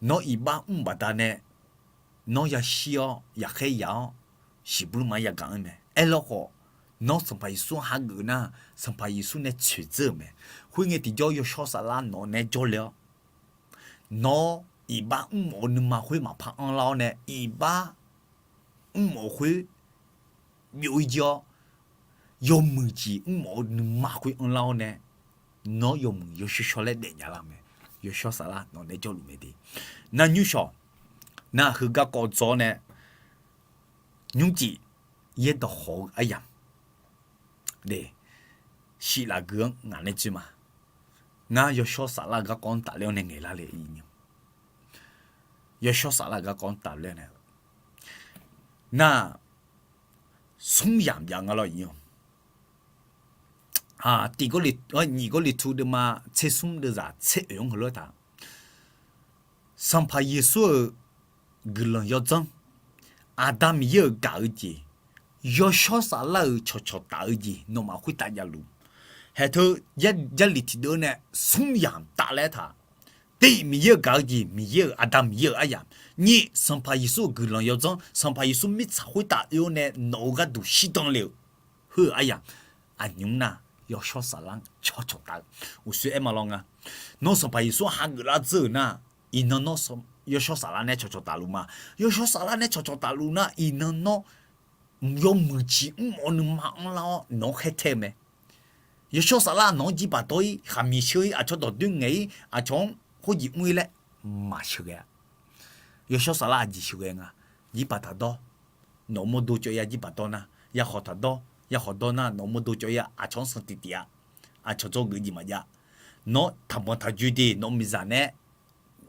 Nawr iqbax mr baqdanae nawr yashir-awr yaqkhaer yaq-awr shiqbuir ma yagaq-anr mae. Aerlawkhawf, nawr Sanqpaq Yeqsur-anr hageuf nar, Sanqpaq Yeqsur nae tsoeqdzeur-euq mae. Khoerngae tiqjawr yawshawr saflar nawq nae jawrle-awr, nawr iqbax mrmawf-eu nuima khoer maqpar anrlar-awr nae, iqbax mrmawf khoer byov-ir jir-awr, yawmuiq jeq mrmawf-eu nuima khoer anrlar-awr nae, nawr yawmuiq yawshawr shawr laer daefnya lar mae. Yawshawr saflar nawq nae jawrluf mae de. Nar nymrshawq, nar heugar kawv dzaw-awr nae, nymrcif yaerdawq khawf-eu aryamq de, shif laf gui-anr ngaq nae dzoer ma. Ngar yawshawr saflar-eu garkawv-anr tafler-awr nae ngaeqlar le ir nyir. Yawshawr saflar-eu garkawv-anr tafler nae, nar, smr yamq jav nga lawr ir nyir-awq. Tiq Gawrliqtu, nyiq Gawrliqtu deuvma tser smr deuvzaq tser oeq-anr heulof-aer taq, Sanqpaq Yeqsur-euq guiqlanq yawdzanr, Aqda Miqyaer-euq gaq-eu jeq, yawshawr saflar-euq cawqcawq taf-eu jeq nawmaf khoertav javluf. Haeq teu, Jarlif tiqdeuv nae smr yamq taf laer taq. Tiq, Miqyaer-euq gaq-eu jeq, Miqyaer-euq, Aqda Miqyaer-euq aryamq. Nyiq, Sanqpaq Yeqsur-euq guiqlanq yawdzanr, Sanqpaq Yeqsur mirtsaq khoertav oe-awr nae nawq-euq gharduq shirdan le-euq heu-eu aryamq. Aqnymr nar, yawshawr saflar-anr cawqcawq taf-eu, uqshoe aer ma lawr nga. Nawr Sanqpaq Yeqsur hageuf lar dzeur-euq nar, iqnan nawr yawshawr saflar nae cawqcawq tafluf ma. Yawshawr saflar nae cawqcawq tafluf nar, iqnan nawr yawmuiq jeq mrmawf-eu nuima anrlar-awr nawq-anr khaertae-eu mae. Yawshawr saflar nawq-anr jirbaq dawr-ir, khaqmiq sheu-ir, aqcawq dawqdoer ngaeq-ir, aqcawq-anr khoerjeq mr-ir laer maqsheuqghae-a. Yawshawr saflar aqjeq sheuqghae nga. Jirbaq taqdawr, nawq-euq mawrdo cawv-ir-a. Jirbaq dawr nar, yakhawq taqdawr, yakhawq dawr nar nawq-euq mawrdo cawv-ir-a. Aqcawq-anr sanq tiqtiq-a. Aqcawq dzawgeuf jeq maqjav. Nawr taqbanq taqjoe de, nawq-euq miqzaq nae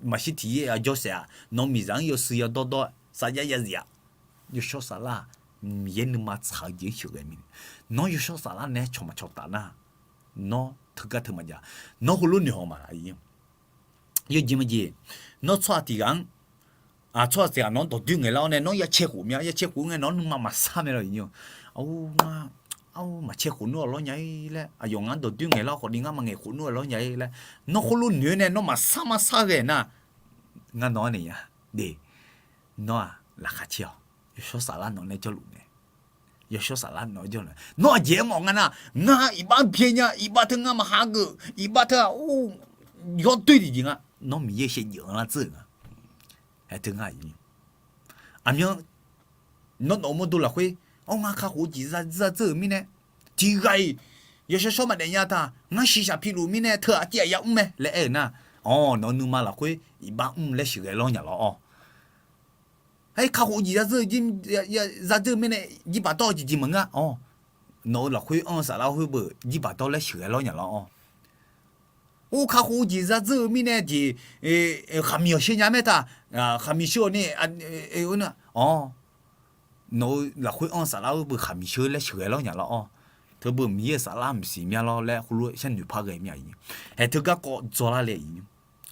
maqshir tiqzir-a jawr saef-aq, nawq-euq miqzaq-anr yawshuif yawdawr dawr-aer sar jar yazif-aq. Yawshawr saflar-aq, Miqyaer nuima tsaq-eu jeq-anr sheuqghae mir. Nawr yawshawr saflar nae cawq maqcawq taf nar, nawr teugar teu maqjav. Nawr heulof noeq haw ma. Yawjeq majeq, nawr tsawrhaq tiq ghaq-anr, tsawrhaq tiq ghaq nawq-anr dawqdoer ngaeqlar-awr nae nawr ya cae khof mya, ya cae khof ngae nawq-anr nuima maqsar mae lawr ir nyir-awq. Ar, maqcae khof nmr-awq lawr nya-ir laer, aqyawf ngar dawqdoer ngaeqlar khawf ni ngar maqngaeq khof nmr-awq lawr nya-ir laer, nawr khoerlof noeq-aer nae nawr maqsar maqsar ghae nar, ngar nawq-anr naeq nya de. Nawr-aq laqkhaq caer-awq. Yawshawr saflar nawq nae jawrluf mae. Yawshawr saflar nawq-aer jawrluf. Nawr aqjeq aermawf nga nar, ngar iqbax byae nya, iqbax teu ngar maqhageuf, iqbax teu-aq, or, yawdoer tiqjeq nga. Nawr Miqyaer shaevdzeuf-anr lar dzeur-euq nga. Aer teu ngar aqmyan, nawr nawq-euq mawrdo lafkhoer, or, ngar kakhof-eu jeq za dzeur-euq mirnae, tiq ghaq-iq yawshawr shawr maqdaef nya taq, ngar shiqshaq piluf mirnae teu-aq aqtiv aqya mr mae laer aer-euq nar, or, nawq-eu nuima lafkhoer iqbax mr laer sheuqghae lawr nya lawr-awr. Aer, kakhof-eu jeq zadzeur-eu jir, zadzeur-eu mirnae jirbaq dawr-eu jeq jeq maqngeur-a. Awr, nawq-euq lafkhoer anr-eu saflar khoer beu jirbaq dawr laer sheuqghae lawr nya lawr-awr. Or, kakhof-eu jeq zadzeur-eu mirnae jeq, khaqmiq-awq sheuq nya maertaq, khaqmiq sheuq-awq ni, awr, nawq-euq lafkhoer anr-eu saflar khoer beu khaqmiq sheuq laer sheuqghae lawr nya lawr-awr. Teubeu Miqyaer-euq saflar maqsiq mya lawr laer heulof-aer sharnoeq par ghae mir-a. Haeq teu garkawv dzawlar le,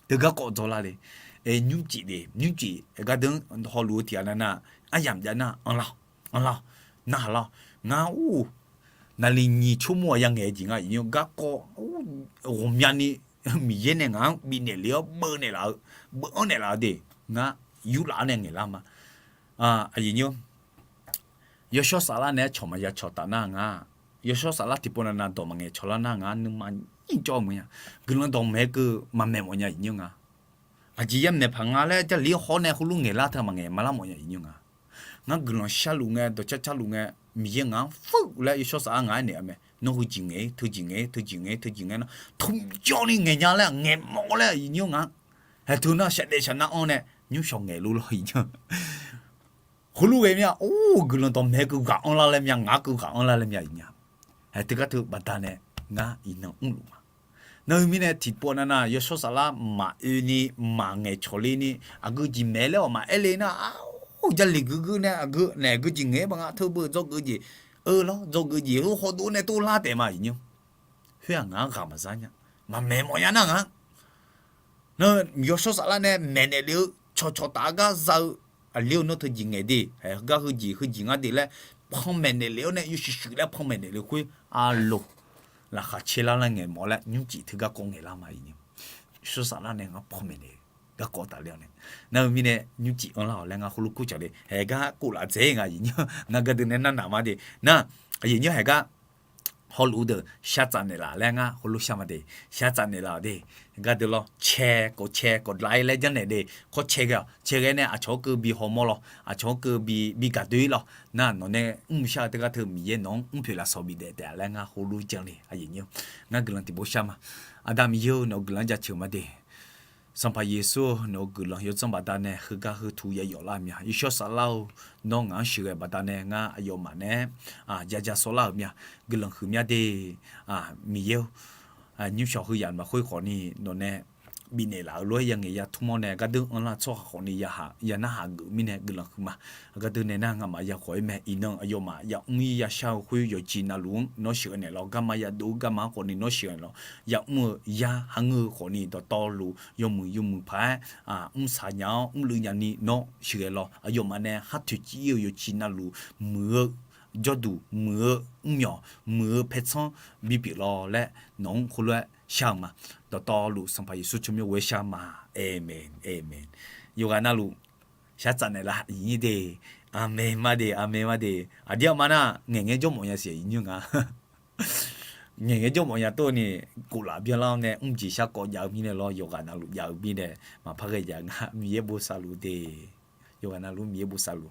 teu garkawv dzawlar le. Nymrcif de, nymrcif gardeuv-anr hawluf-eu tiq ghaq navnav, aryamq jav nar, anrlar-awq, anrlar-awq, narhaq lar-awq. Ngar ur, naqli nyiq tsawrmur-aq yangaeq-eu jeq nga, iqnymr garkawv ghawqmyani Miqyaer nae ngaq-anr bifnaeq le-awr beuv naeqlaf-eu, beuv-anr naeqlaf-eu de, ngar yurlaf-awr nae ngaeqlar ma. Aqyuif nymr, yawshawr saflar nae-aer cawq maqya cawq taf nar nga, yawshawr saflar tiqpov navnav dawq maqngaeq cawq lar nar nga, nuima nyir jawr-eu meuq nya. Guiqlanq dawqmaeq keuv maqmaeq mawf nya iqnymr nga. Aqjeq yar maeqpaq nga laer Jarlif hawr nae heulof ngaeqlar teu maqngaeq maqlar mawf nya iqnymr nga. Ngar guiqlanq sharluf ngae, dawqcar carluf ngae, Miqyaer ngaq-anr fur laer yawshawr saflar ngaq-aer naeq-a mae. Nawr heujeq ngaeq-ir, teujeq ngaeq-ir, teujeq ngaeq-ir, teujeq ngaeq-ir nar, tmqjawr ni ngaeq nya laer ngaeq mawf laer iqnymr nga. Haeq teu nar shaqdaef shaqnav anr nae nymr shawq ngaeq luf lawr iqnymr. Heulof ghae mir-a, or, guiqlanq dawqmaeq keuv ghaq anrlar laer mya, ngaq-anr keuv ghaq anrlar laer mya iqnymr. Haeq teu gar teu baqdanae ngar iqnan mrluf ma. Nar heu mirnae tiqpov navnav yawshawr saflar maqoe ni, maqngaeq cawq le ni, aqgeu jeq maeq laer-awq maqaer le nar, Jarlif guiqguiq nae aqgeu naeq aqgeu jeq ngaeq-aer ba nga, teubeu dzawgeuf jeq, eu lawr, dzawgeuf jeq-eu hawdov nae tov lar taef ma iqnymr. Khoer-aq ngaq-anr ghaq maqzar nya, maqmaeq mawf nya nar nga. Nar yawshawr saflar nae maeqnaeq lef-eu cawqcawq taf-eu gar za-eu, aqli-eu nawr teujeq ngaeq de, heugar heujeq heujeq nga de laer panmaeq naeq lef-awr nae yawshuif shuif laer panmaeq naeq lef khoer, aqloq, laqkhaq caer lar laer ngaeq mawf laer nymrcif teu garkawv ngaeqlar ma iqnymr. Yawshawr saflar nae ngar panmaeq naeq garkawv tafler-awr nae, nar heu mirnae nymrcif anrlar-awq laer ngar heulof kur cawq de, haeq gar kov laf dzaeq nga iqnymr, ngar gardeuv nae narnaq ma de nar, aqyuif nymr haeq gar hawluf-eu deuq shar tsaf naeqlaf laer ngar heulof shar ma de, shar tsaf naeqlaf-awq de, gardeuv lawr cae kawv cae kawv dlav-ir laer janrnaeq de, kawv cae ghae-awq, cae ghae nae aqcawq-anr keuv bi hawmawr lawr, aqcawq-anr keuv bi gaqdoe-ir lawr, nar nawq nae mrmuiq shar-eu teu gar teu Miqyaer nawq-anr mrpoeq lafsawq bifdaef taef-a laer ngar heulof janr le aqyuif nymr. Ngar guiqlanq tiqpov shar ma. Aqda Miqyaer-eu nawq-eu guiqlanq-anr jaceuq ma de. Sanqpaq Yeqsur-eu nawq-eu guiqlanq yawdzanr baqda nae heugar heu tuq ya yawf lar-eu mya. Yawshawr saflar-eu nawr ngaq-anr sheuqghae baqda nae ngar aqyawfmaf nae-aer ja ja sawvlar-euq mya. Guiqlanq huiqmya de. Miqyaer-or, nymrshawq heu yamq lafkhoer khawfni nawq nae bifnaeq laf-euq lof-aer ya ngaeq ya tmr-awr nae gardeuv anrlar tsawrhaq khawfni ya narhaq geuf mirnae guiqlanq huiqma. Gardeuv nae nar ngamaf ya khawf-ir mae. Iqnan aqyawfmaf yamr-ir yashar-eu khoer yawqjeq navluf-anr nawr sheuqghae naeqlaf-awr, garma yadov-eu garma-anr khawfni nawr sheuqghae naeqlaf-awr, yamr-eu ya ha ngeur-eu khawfni dawqtawvluf yawmuiq yawmuiq paq-aer mrsaq nya-awr mrluiv nyani nawr sheuqghae lawr. Aqyawfmaf nae khar toeqciv-ir-eu yawqjeq navluf muiq-eu jawrduq, muiq-eu mrmyawq, muiq-eu paertsanr bipyeuf lawr laer nawq-anr khoerlof-aer shar-eu ma. Dawqtawvluf Sanqpaq Yeqsur tsawrmyanr ghoer shar ma. Aqmeq, aqmeq. Yawqghaq navluf shar tsaf naeqlaf iqnyir de. Aqmeq ma de, aqmeq ma de. Aqdir aqma nar ngaeqngae jawr mawf nya siq iqnyir nga. Ngaeqngae jawr mawf nya tov ni, koflaf byanlar-awr nae mrjeq shar kawv jav-eu mirnae lawr, yawqghaq navluf jav-eu mirnae maqpar ghae jav nga. Miqyaer bosav luf de. Yawqghaq navluf Miqyaer bosav luf.